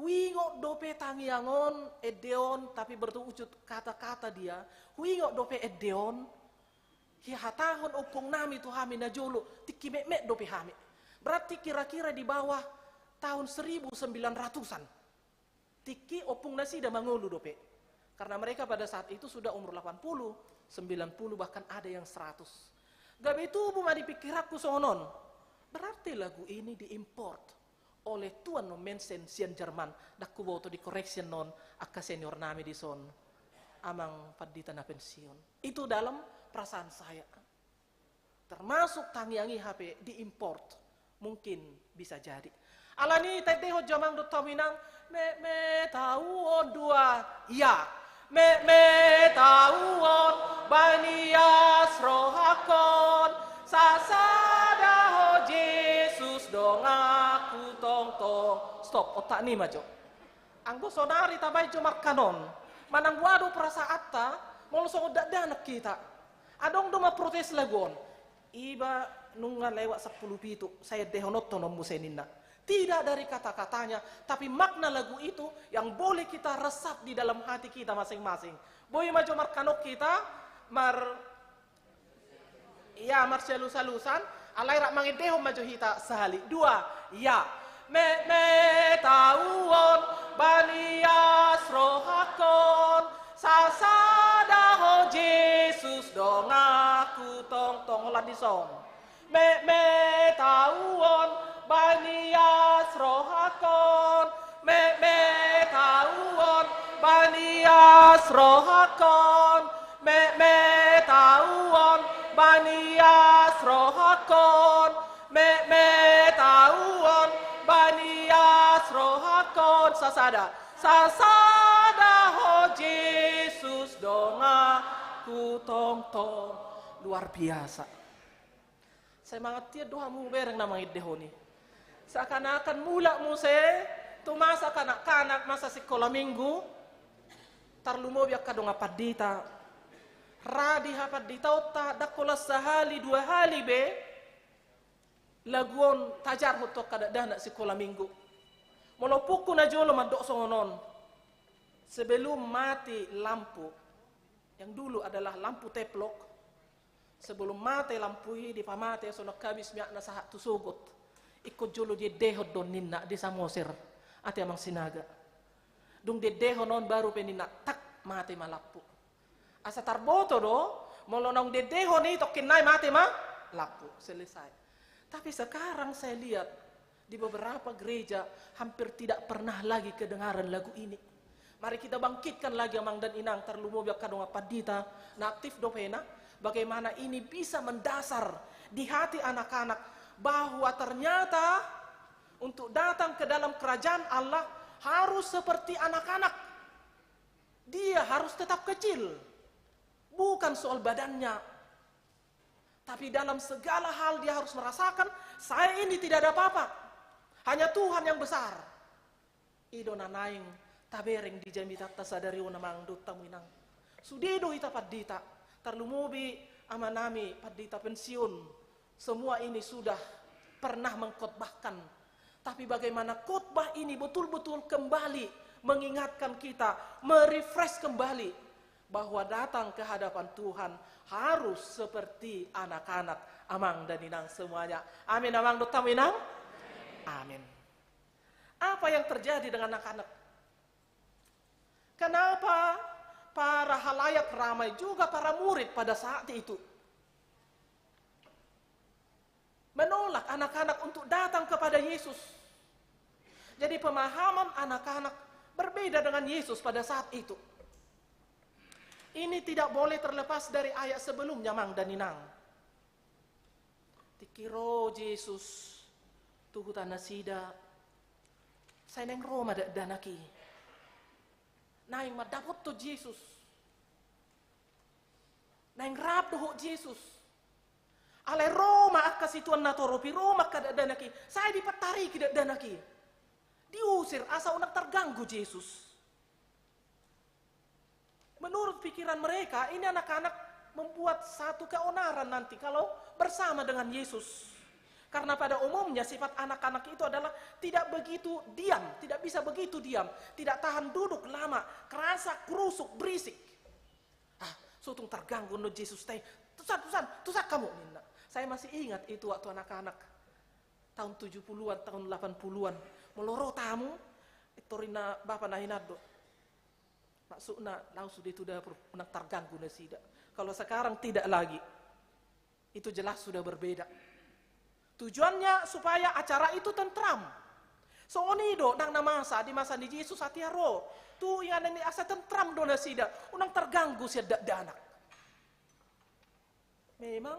huingot dope tangiang on, ende on, tapi berujung kata-kata dia, huingot dope ende on, dihatahon ompung nami tu hami najolo, tingki metmet dope hami. Berarti kira-kira di bawah tahun seribu sembilan ratusan. Tingki ompung nasida mangolu dope. Karena mereka pada saat itu sudah umur delapan puluh, sembilan puluh, bahkan ada yang seratus. Gabe tubu ma di pikiranku songon on. Berarti lagu ini diimport oleh Tuan Nommensen sian Jerman, ndang huboto di correction on angka senior nami dison, amang pandita na pensiun. Itu dalam perasaan saya. Termasuk tangiang i hape diimport. Mungkin bisa jadi. Alani i taendehon jo amang dohot hamu inang, metmet ahu on dua, ya. Metmet ahu on baen ias rohangkon, sasada Ho Jesus donganku tongtong. Stop, otak ni ma jo. Anggo sonari tabaen jo markanon, manang boha do perasaanta, molo songon dakdanak hita. Adong do ma protes lagu on. Iba nunga lewat sampulu pitu, sai endehononhon on muse ninna. Tidak dari kata-katanya, tapi makna lagu itu yang boleh kita resap di dalam hati kita masing-masing. Boi ma jo markanon hita, mar-, ya, marsialus-alusan, alai rap mangendehon ma jo hita sahali. Dua, ya. Metmet ahu on baen ias rohangkon, sasada Ho Jesus donganku tongtong. Holan dison. Metmet ahu on baen ias rohangkon, metmet ahu on baen ias rohangkon, metmet ahu on baen ias rohangkon, metmet ahu on baen ias rohangkon, sasada, sasada Ho Jesus donganku tongtong. Luar biasa. Sai mangantian do hamu hubereng na mangendehon i. Seakan-akan mulak muse tu masa kanak-kanak, masa sikola minggu, tarlumobi angka dongan pandita. Ra di hapanditaonta, ndang holan sahali dua hali be lagu on tajarhon tu angka dakdanak sikola minggu. Molo ompungku najolo mandok songon on, sebelum mati lampu, yang dulu adalah lampu teplok, sebelum mate lampu i, dipamate sonang habis miakna sahat tu sogot. Ingkon jolo diendehon do ninna di Samosir. Ate amang Sinaga. Dung diendehon on baru pe ninna tak mate ma lampu. Asa tarboto do, molo naung diendehon i tongkin nai mate ma lampu. Selesai. Tapi sekarang saya lihat, di beberapa gereja hampir tidak pernah lagi kedengaran lagu ini. Mari kita bangkitkan lagi amang dan inang, tarlumobi angka dongan pandita, na aktif dope na, bagaimana ini bisa mendasar di hati anak-anak, bahwa ternyata untuk datang ke dalam kerajaan Allah harus seperti anak-anak. Dia harus tetap kecil. Bukan soal badannya, tapi dalam segala hal dia harus merasakan, saya ini tidak ada apa-apa. Hanya Tuhan yang besar. I do na naeng tabereng di jamitanta sadari on amang dohot hamu inang. Sude do hita pandita, tarlumobi amanami pandita pensiun. Semua ini sudah pernah mengkhotbahkan. Tapi bagaimana khotbah ini betul-betul kembali mengingatkan kita, merefresh kembali bahwa datang ke hadapan Tuhan harus seperti anak-anak, amang dan inang semuanya. Amin, amang dohot hamu inang? Amin. Apa yang terjadi dengan anak-anak? Kenapa para halayak ramai, juga para murid pada saat itu? menolak anak-anak untuk datang kepada Yesus. Jadi pemahaman anak-anak berbeda dengan Yesus pada saat itu. Ini tidak boleh terlepas dari ayat sebelumnya, Amang dan Inang. Tingki ro Jesus tu huta nasida, sai naeng ro ma dakdanak i. Naeng mandapothon Jesus. Naeng rap dohot Jesus. Alai ro ma angka situan na torop i, ro ma angka dakdanak i. Sai dipatariki dakdanak i. Diusir asa unang terganggu Jesus. Menurut pikiran mereka, ini anak-anak membuat satu keonaran nanti kalau bersama dengan Yesus. Karena pada umumnya sifat anak-anak itu adalah tidak begitu diam, tidak bisa begitu diam, tidak tahan duduk lama, kerasa kerusuk, berisik. Ah, so tung terganggu do Jesus tai. Tusan, tusan, tusan hamu, ninna. Saya masih ingat itu waktu anak-anak. Tahun tujuh puluhan, tahun delapan puluhan. Molo ro tamu, torinna bapa na hinan do. Maksudna, laos sude tu dapur, unang terganggu nasida. Kalau sekarang tidak lagi. Itu jelas sudah berbeda. Tujuannya supaya acara itu tentram. Songon i do nang na masa di masa ni Jesus, atik ro tu inganan ni, asa tentram do nasida, unang terganggu sian dakdanak. Memang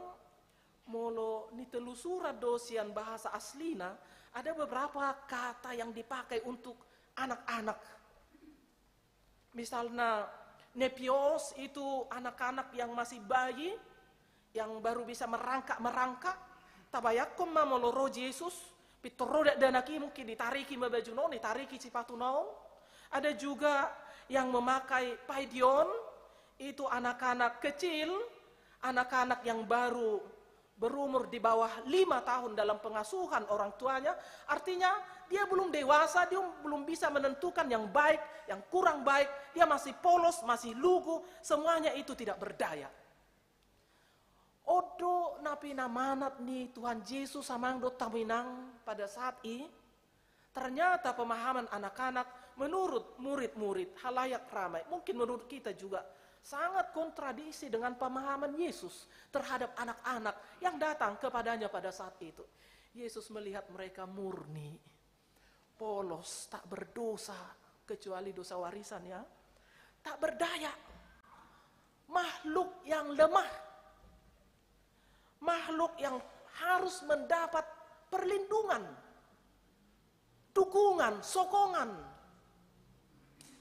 molo nitelusuran do sian bahasa aslina, ada beberapa kata yang dipakai untuk anak-anak. Misalna, nepios itu anak-anak yang masih bayi, yang baru bisa merangkak-merangkak. Tabayangkon ma molo ro Jesus, pintor ro dakdanak i, mungkin ditariki ma bajuna on, ditariki sipatuna on. Ada juga yang memakai paidion, itu anak-anak kecil, anak-anak yang baru berumur di bawah lima tahun dalam pengasuhan orang tuanya, artinya dia belum dewasa, dia belum bisa menentukan yang baik, yang kurang baik, dia masih polos, masih lugu, semuanya itu tidak berdaya. On do na pinamanat ni Tuhan Jesus, Amang dohot Inang, pada saat i. Ternyata pemahaman anak-anak menurut murid-murid, halayak ramai, mungkin menurut kita juga, sangat kontradiksi dengan pemahaman Yesus terhadap anak-anak yang datang kepadanya pada saat itu. Yesus melihat mereka murni, polos, tak berdosa, kecuali dosa warisan, ya. Tak berdaya. Makhluk yang lemah. Makhluk yang harus mendapat perlindungan, dukungan, sokongan.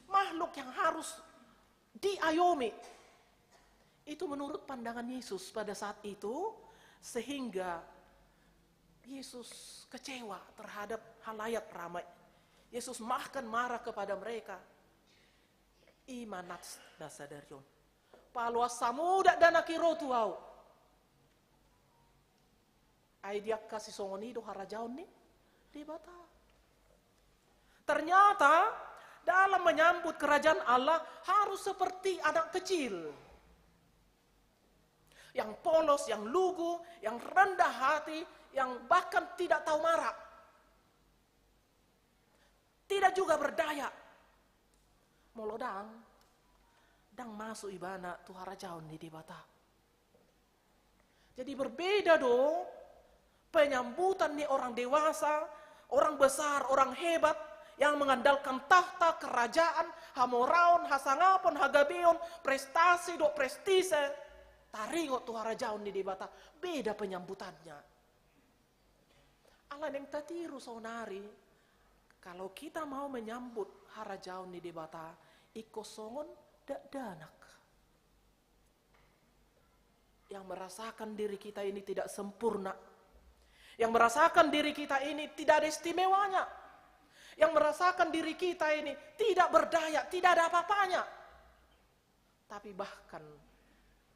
Makhluk yang harus diayomi. Itu menurut pandangan Yesus pada saat itu, sehingga Yesus kecewa terhadap halayak ramai. Yesus bahkan marah kepada mereka. I ma nats na sadari on. Paloas hamu dakdanak i ro tu Ahu. Ai di angka sisongon i do harajaon ni Debata. Ternyata dalam menyambut kerajaan Allah harus seperti anak kecil. Yang polos, yang lugu, yang rendah hati, yang bahkan tidak tahu marah. Tidak juga berdaya. Molo ndang, ndang masuk ibana tu harajaon ni Debata. Jadi berbeda do penyambutan ni orang dewasa, orang besar, orang hebat yang mengandalkan tahta, kerajaan, hamoraon, hasangapon, hagabeon, prestasi dohot prestise. Taringot tu harajaon ni Debata, beda penyambutannya. Alai naeng tatiru saonari, kalau kita mau menyambut harajaon ni Debata, ingkon songon dakdanak yang merasakan diri kita ini tidak sempurna, yang merasakan diri kita ini tidak ada istimewanya, yang merasakan diri kita ini tidak berdaya, tidak ada apa-apanya. Tapi bahkan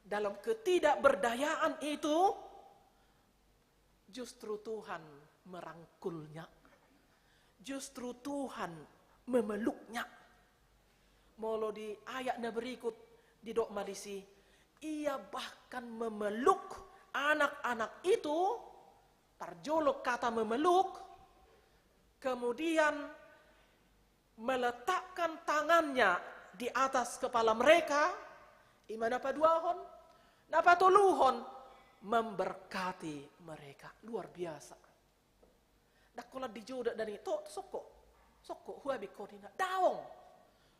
dalam ketidakberdayaan itu, justru Tuhan merangkulnya. Justru Tuhan memeluknya. Molo di ayat na berikut, didok ma disi, Ia bahkan memeluk anak-anak itu, parjolo kata memeluk, kemudian meletakkan tangannya di atas kepala mereka, i ma na paduahon, na patoluhon, memberkati mereka. Luar biasa. Ndang holan dijou dakdanak i, to, sokko, sokko, huabe ho ninna. Daong.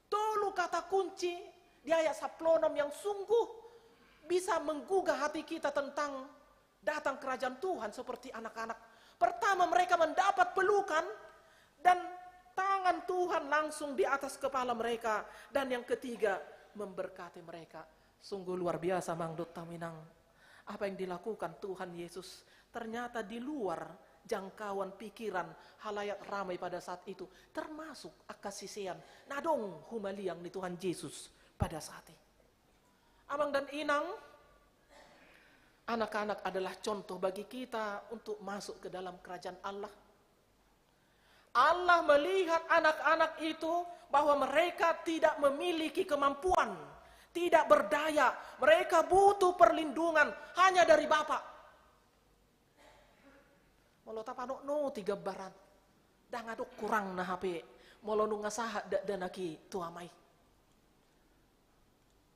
Tolu kata kunci di ayat sampulu onom yang sungguh bisa menggugah hati kita tentang datang kerajaan Tuhan seperti anak-anak. Pertama, mereka mendapat pelukan dan tangan Tuhan langsung di atas kepala mereka. Dan yang ketiga, memberkati mereka. Sungguh luar biasa, Amang dohot Inang. Apa yang dilakukan Tuhan Yesus ternyata di luar jangkauan pikiran halayak ramai pada saat itu, termasuk angka sisean na adong humaliang ni Tuhan Yesus pada saat itu. Amang dan Inang, anak-anak adalah contoh bagi kita untuk masuk ke dalam kerajaan Allah. Allah melihat anak-anak itu bahwa mereka tidak memiliki kemampuan, tidak berdaya, mereka butuh perlindungan hanya dari Bapa. Molo tapanotnoti gambaran, ndang adong kurangna hape molo nunga sahat dakdanak i tu Ama i.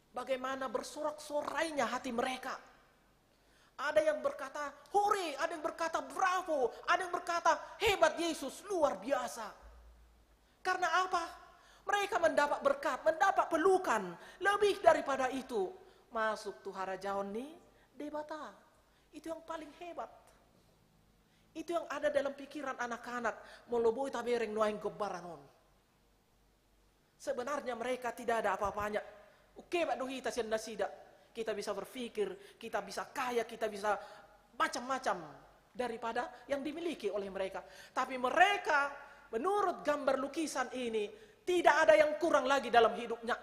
Bagaimana bersorak-sorainya hati mereka. Ada yang berkata, "Hore!" Ada yang berkata, "Bravo!" Ada yang berkata, "Hebat Yesus, luar biasa!" Karena apa? Mereka mendapat berkat, mendapat pelukan. Lebih daripada itu, masuk tu harajaon ni Debata. Itu yang paling hebat. Itu yang ada dalam pikiran anak-anak molo boi tabereng nuaeng gambaran on. Sebenarnya mereka tidak ada apa-apanya. Oke, bak do hita sian nasida. Kita bisa berpikir, kita bisa kaya, kita bisa macam-macam daripada yang dimiliki oleh mereka. Tapi mereka, menurut gambar lukisan ini, tidak ada yang kurang lagi dalam hidupnya.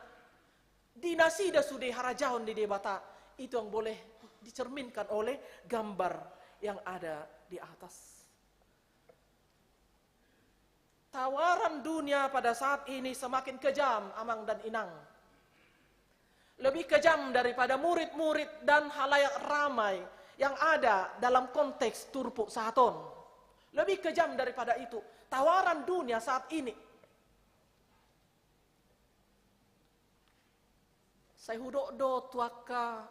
Di nasida sude harajaon ni Debata, itu yang boleh dicerminkan oleh gambar yang ada di atas. Tawaran dunia pada saat ini semakin kejam, Amang dan Inang. Lebih kejam daripada murid-murid dan halayak ramai yang ada dalam konteks turpuk saat on. Lebih kejam daripada itu, tawaran dunia saat ini. Sai hudok do tu angka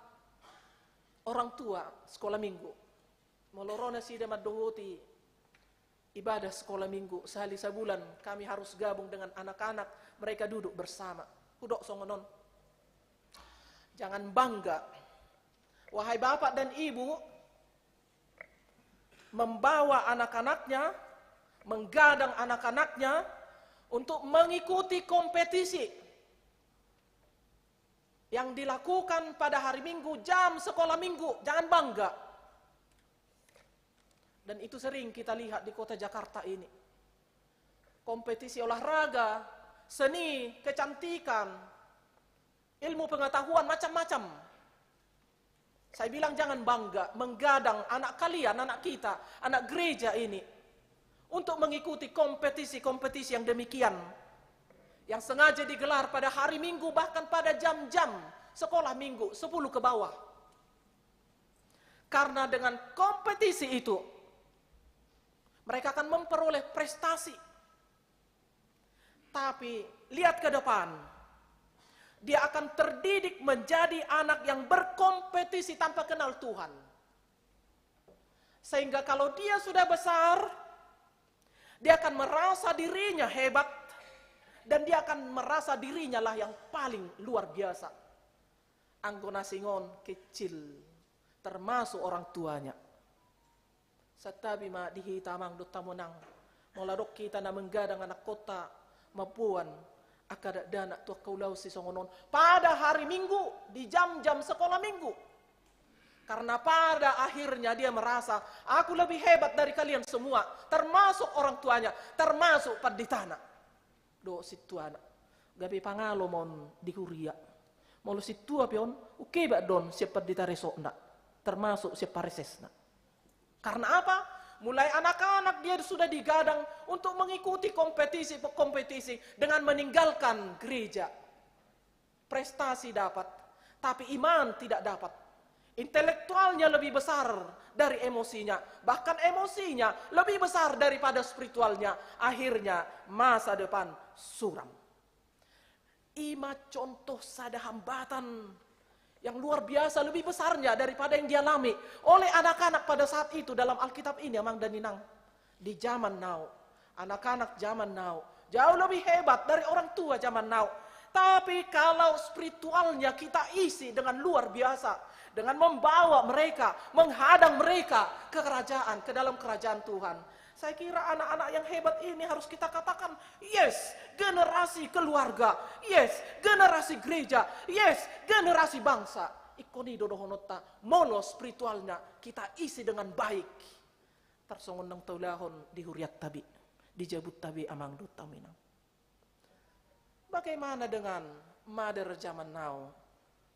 orang tua sekolah minggu. Molo ro nasida mandohoti ibadah sekolah minggu, sehari sebulan kami harus gabung dengan anak-anak, mereka duduk bersama. Hudok songon on. Jangan bangga, wahai bapak dan ibu, membawa anak-anaknya, menggadang anak-anaknya untuk mengikuti kompetisi yang dilakukan pada hari Minggu, jam sekolah Minggu. Jangan bangga. Dan itu sering kita lihat di kota Jakarta ini. Kompetisi olahraga, seni, kecantikan, ilmu pengetahuan, macam-macam. Saya bilang, jangan bangga menggadang anak kalian, anak kita, anak gereja ini untuk mengikuti kompetisi-kompetisi yang demikian, yang sengaja digelar pada hari Minggu, bahkan pada jam-jam sekolah Minggu, sepuluh ke bawah. Karena dengan kompetisi itu, mereka akan memperoleh prestasi. Tapi lihat ke depan, dia akan terdidik menjadi anak yang berkompetisi tanpa kenal Tuhan. Sehingga kalau dia sudah besar, dia akan merasa dirinya hebat, dan dia akan merasa dirinya lah yang paling luar biasa. Anggo na asing on kecil, termasuk orang tuanya. Santabi ma di hita, Amang dohot Inang, molo adong hita na menggadang anakkonta mamboan angka dakdanak tu angka ulaon sisongon on pada hari Minggu, di jam-jam sekolah Minggu. Karena pada akhirnya dia merasa, "Aku lebih hebat dari kalian semua," termasuk orang tuanya, termasuk panditana dohot sintuana. Gabe pangalo ma on di huria. Molo sintua pe on, ungkebat do on sian pandita resokna, termasuk sian paresesna. Karena apa? Mulai anak-anak dia sudah digadang untuk mengikuti kompetisi-kompetisi dengan meninggalkan gereja. Prestasi dapat, tapi iman tidak dapat. Intelektualnya lebih besar dari emosinya, bahkan emosinya lebih besar daripada spiritualnya. Akhirnya masa depan suram. I ma contoh sada hambatan yang luar biasa, lebih besarnya daripada yang dialami oleh anak-anak pada saat itu dalam Alkitab ini, Amang dan Inang. Di zaman now, anak-anak zaman now jauh lebih hebat dari orang tua zaman now. Tapi kalau spiritualnya kita isi dengan luar biasa, dengan membawa mereka, menghadang mereka ke kerajaan, ke dalam kerajaan Tuhan, saya kira anak-anak yang hebat ini harus kita katakan, "Yes, generasi keluarga. Yes, generasi gereja. Yes, generasi bangsa." Ingkon i do dohononta, molo spiritualnya kita isi dengan baik. Tarsongon naung taulahon di hurianta be, di jabunta be, Amang dohot Inang. Bagaimana dengan mother zaman now,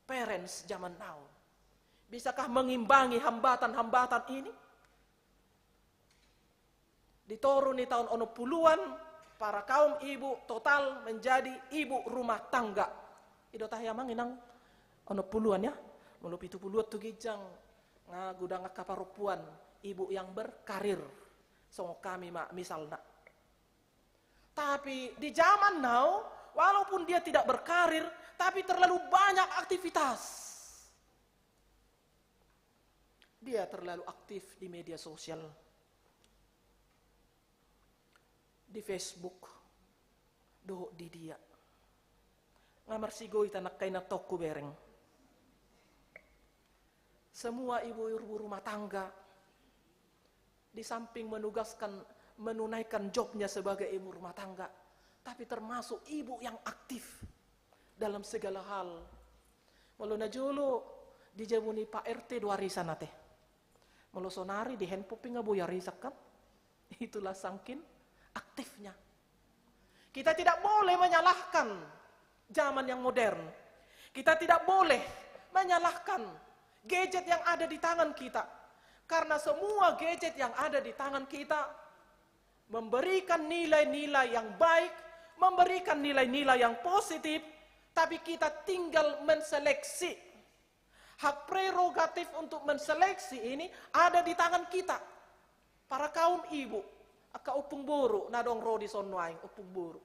parents zaman now? Bisakah mengimbangi hambatan-hambatan ini? Di toru ni taon onom puluhan, para kaum ibu total menjadi ibu rumah tangga. I do tahe, Amang Inang, onom puluhan, ya? Molo pitu puluhan tu ginjang, nga godang angka parompuan ibu yang berkarir. Songon hami ma misalna. Tapi di zaman now, walaupun dia tidak berkarir, tapi terlalu banyak aktivitas. Dia terlalu aktif di media sosial, di Facebook, dohot di dia. Nga marsigoitan angka inantongku bereng. Semua ibu-ibu rumah tangga, di samping menugaskan, menunaikan jobnya sebagai ibu rumah tangga, tapi termasuk ibu yang aktif dalam segala hal. Molo na jolo di jabu ni Pak R T do arisan ate. Molo sonari di handphone pe nga boi arisan, kan? Itulah sangkin aktifnya. Kita tidak boleh menyalahkan zaman yang modern. Kita tidak boleh menyalahkan gadget yang ada di tangan kita. Karena semua gadget yang ada di tangan kita memberikan nilai-nilai yang baik, memberikan nilai-nilai yang positif, tapi kita tinggal menseleksi. Hak prerogatif untuk menseleksi ini ada di tangan kita. Para kaum ibu, angka ompung boru na adong ro di son nuaeng, ompung boru.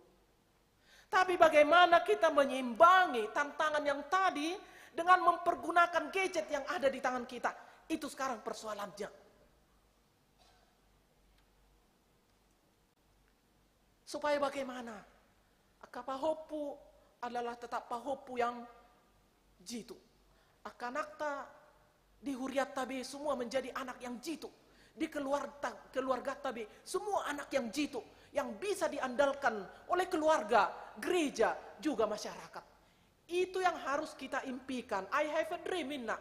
Tapi bagaimana kita menyeimbangi tantangan yang tadi dengan mempergunakan gadget yang ada di tangan kita? Itu sekarang persoalannya. Supaya bagaimana? Angka pahompu adalah tetap pahompu yang jitu. Angka anakta di hurianta be semua menjadi anak yang jitu. Di keluarga, keluargata be semua anak yang jitu, yang bisa diandalkan oleh keluarga, gereja, juga masyarakat. Itu yang harus kita impikan. I have a dream, inna,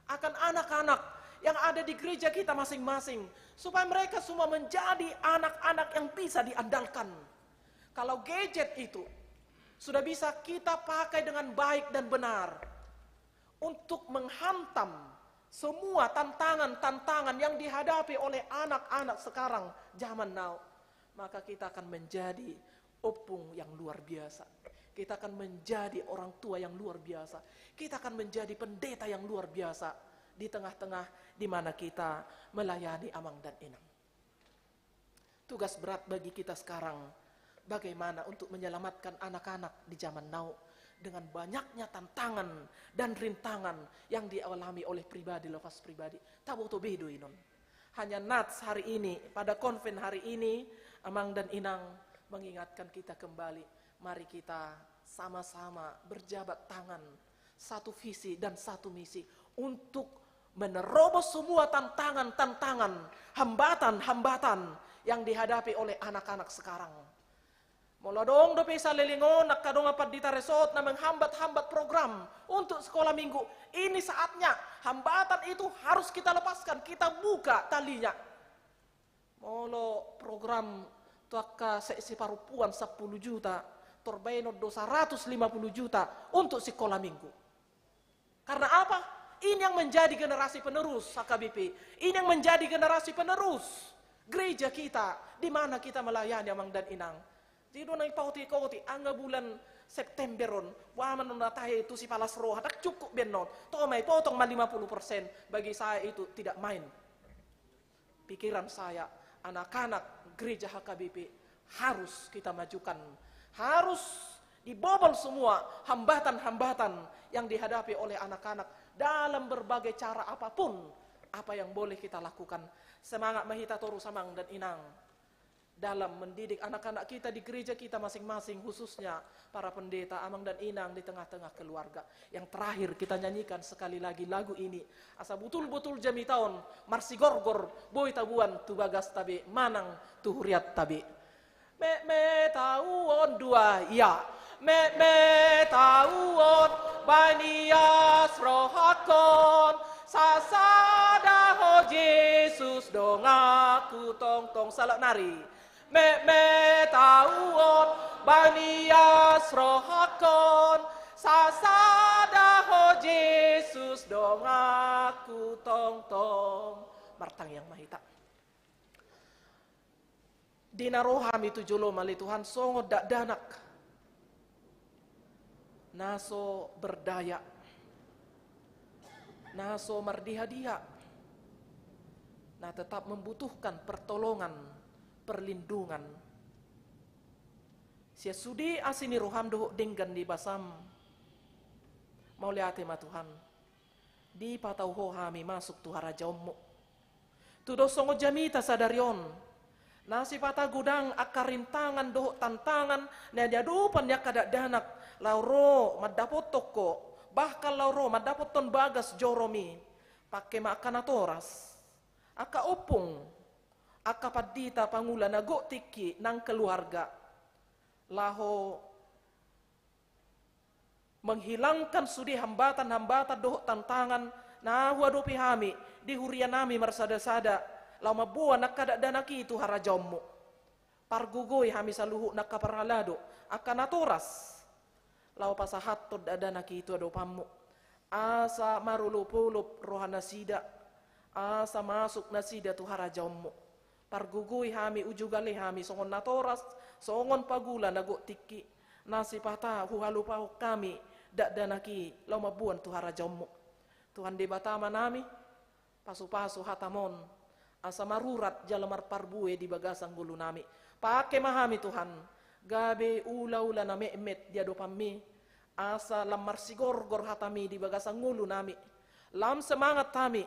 akan anak-anak yang ada di gereja kita masing-masing, supaya mereka semua menjadi anak-anak yang bisa diandalkan. Kalau gadget itu sudah bisa kita pakai dengan baik dan benar untuk menghantam semua tantangan-tantangan yang dihadapi oleh anak-anak sekarang, zaman now, maka kita akan menjadi ompung yang luar biasa. Kita akan menjadi orang tua yang luar biasa. Kita akan menjadi pendeta yang luar biasa di tengah-tengah di mana kita melayani, Amang dan Inang. Tugas berat bagi kita sekarang, bagaimana untuk menyelamatkan anak-anak di zaman now dengan banyaknya tantangan dan rintangan yang dialami oleh pribadi lepas pribadi. Taboto be do i non. Hanya nats hari ini, pada konven hari ini, Amang dan Inang, mengingatkan kita kembali, mari kita sama-sama berjabat tangan, satu visi dan satu misi untuk menerobos semua tantangan-tantangan, hambatan-hambatan yang dihadapi oleh anak-anak sekarang. Molo adong dope saleleng on angka dongan pandita resort na menghambat-hambat program untuk sekolah minggu, ini saatnya. Hambatan itu harus kita lepaskan, kita buka talinya. Molo program tu angka seksi parompuan sampulu juta, tor baenon do saratus lima pulu juta untuk sikola minggu. Karena apa? Ini yang menjadi generasi penerus H K B P. Ini yang menjadi generasi penerus gereja kita, di mana kita melayani, Amang dan Inang. Jadi do na ipaotik-otik, anggo bulan September on, boha ma na tahe tu Sipalas Roha, ndang cukup be annon. Toho ma ipotong ma lima puluh persen, bagi saya itu tidak main. Pikiran saya, anak-anak gereja H K B P harus kita majukan, harus Dibobol semua hambatan-hambatan yang dihadapi oleh anak-anak dalam berbagai cara apapun apa yang boleh kita lakukan. Semangat ma hita torus amang dan inang dalam mendidik anak-anak kita di gereja kita masing-masing, khususnya para pendeta, amang dan inang di tengah-tengah keluarga. Yang terakhir, kita nyanyikan sekali lagi lagu ini. Asa butul-butul jamita on marsigorgor, boi taboan tu bagasta be manang tu hurianta be. Metmet ahu on dua, ia. Metmet ahu on baen ias rohangkon, sasada Ho Jesus donganku tongtong. Sahat nari. Metmet ahu on baen ias rohangkon, sasada Ho Jesus donganku tongtong. Martangiang ma hita. Di na ro hami tu joloM ale Tuhan, songon dakdanak na so berdaya, na so mardiha-diha, na tetap membutuhkan pertolongan, perlindungan. Sian sude asi ni rohaM dohot denggan ni basaM. Mauliate ma Tuhan. Dipatau Ho hami masuk tu harajaonMu. Tudos songon jamita sadari on, na sipata godang angka rintangan dohot tantangan na niadopan ni angka dakdanak, laho ro mandapothon Ho, bahkan laho ro mandapothon bagas joroMi. Pangke ma angka natoras, angka ompung, angka pandita, pangula na gok tingki nang keluarga, laho menghilangkan sude hambatan-hambatan dohot tantangan na huadopi hami di hurianami marsada-sada, laho mamboan angka dakdanak i tu harajaonMu. Pargogoi hami saluhutna angka parhalado, angka natoras, laho pasahathon dakdanak i tu adopanMu, asa marolop-olop rohanasida, asa masuk nasida tu harajaonMu. Pargogoi hami, uju gale hami songon natoras, songon pangula na gok tingki, na sipata huhalupahon hami dakdanak i laho mamboan tu harajaonMu. Tuhan Debata Amanami, pasu-pasu hataM on, asa marurat jala marparbue di bagasan ngolunami. Pangke ma hami Tuhan, gabe ula-ula na metmet di adopanMi, asa lam marsigorgor hataMi di bagasan ngolunami, lam semangat hami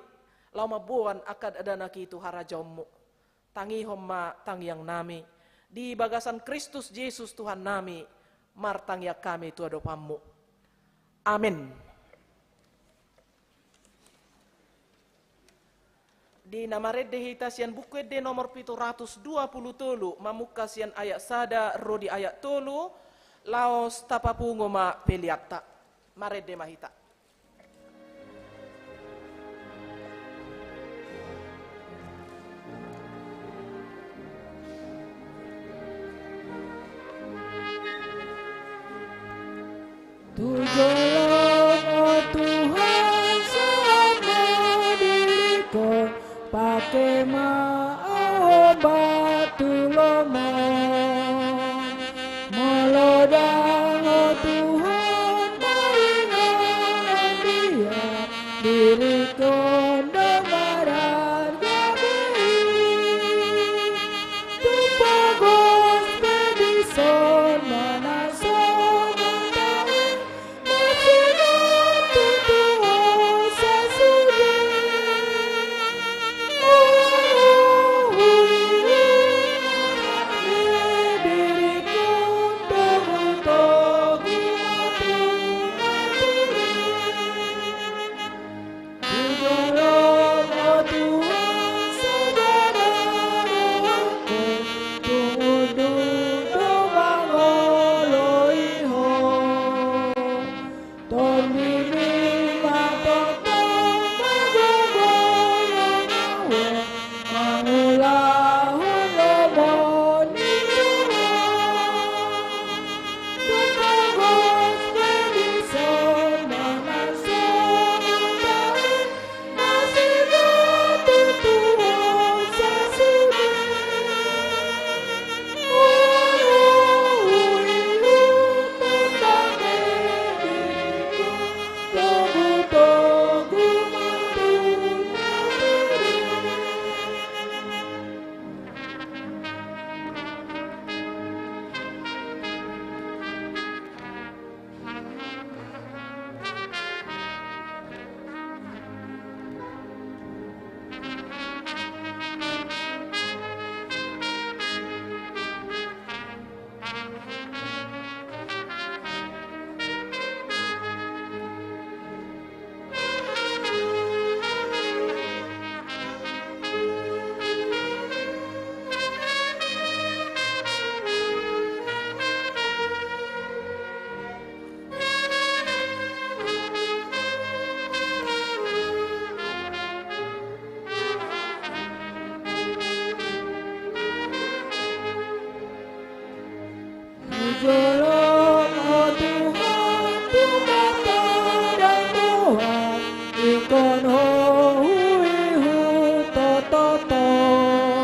laho mamboan angka dakdanak i tu harajaonMu. Tangihon ma tangiangnami. Di bagasan Kristus Jesus Tuhannami, martangiang hami tu adopanMu. Amen. Di na marende hita sian Buku Ende nomor pitu ratus dua pulu tolu, mamungka sian ayat sada ro di ayat tolu, laos tapapungu ma peleanta. Marende ma hita. Tu jolom, o Tuhan, sahat ma diringkon, pangke ma ahu hombar tu lomo. Molo ndang, o Tuhan, maringanan dia, diringkon do mararga be i. Tung pogos pe dison ma na songon tahi, Jolo ho Tuhan, tu mata dan doa, ingkon ho huihut tongtong.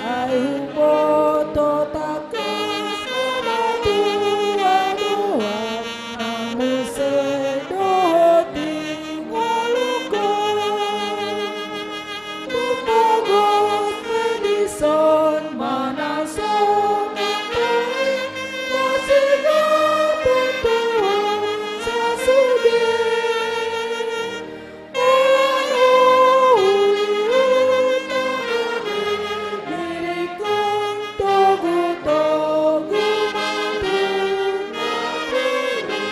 Ai huboto tangkas ma tuatua, na muse dohot di ngolungkon. Pogos pe dison manang songon pe, masiga pe tuat sasude. Molo huihut ma hami, diriku togutogu ma tu na hini.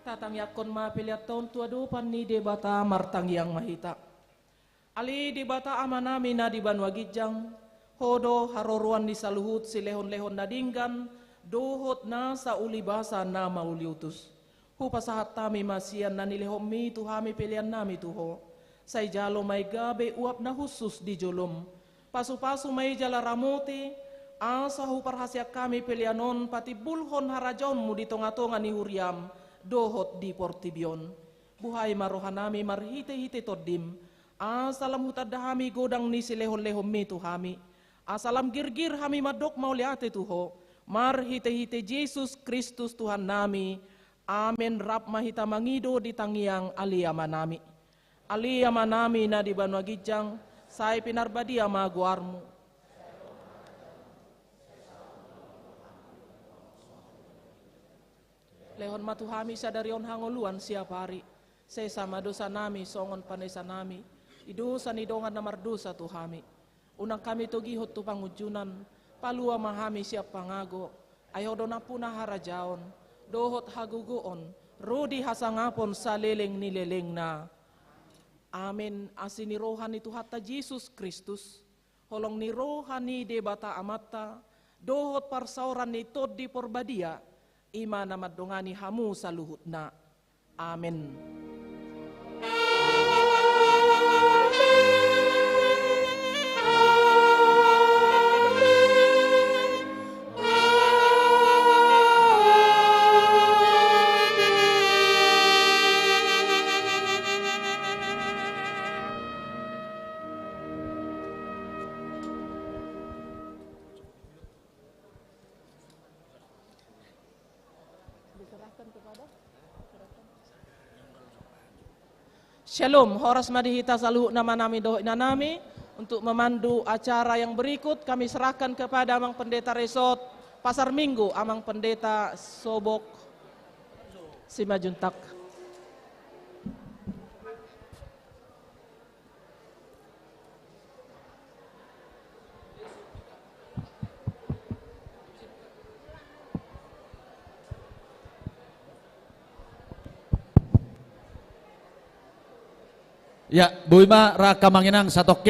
Tatangiangkon ma peleanta on tu adopan ni Debata. Martangiang ma hita. Ale Debata Amanami na di banua ginjang, Ho do haroroan ni saluhut silehonlehon na denggan dohot nasa ulibasa na mauliutus. Hupasahat hami ma sian na nilehonMi tu hami peleannami tu Ho. Sai jalo ma i gabe uap na hushus di joloM. Pasupasu ma i jala ramoti, asa huparhaseang hami pelean on patimbulhon harajaonMu di tongatonga ni huriaM dohot di portibi on. Buhai ma rohanami marhitehite TondiM, asa lam hutanda hami godang ni silehonlehonMi tu hami, asa lam girgir hami mandok mauliate tu Ho, marhitehite Jesus Kristus Tuhannami. Amen. Rap ma hita mangido di tangiang Ale Amanami. Ale Amanami na di banua ginjang, sai pinarbadia ma goarMu. Lehon ma tu hami sadari on hangoluan siapari. Sesa ma dosanami songon panesanami di dosa ni dongan na mardosa tu hami. Unang hami togihon tu pangunjunan, palua ma hami sian pangago. Ai Ho do nampuna harajaon dohot hagogoon, ro di hasangapon saleleng ni lelengna. Amen. Asi ni roha ni Tuhanta Jesus Kristus, holong ni roha ni Debata Amanta, dohot parsaoran ni Tondi Porbadia, i ma na mandongani hamu saluhutna. Amen. Shalom, horas ma di hita saluhutna amanami dohot inanami. Untuk memandu acara yang berikut, kami serahkan kepada Amang Pendeta Resort Pasar Minggu, Amang Pendeta Sobok Simanjuntak. Ya, boi ma ra angka amang inang satongkin.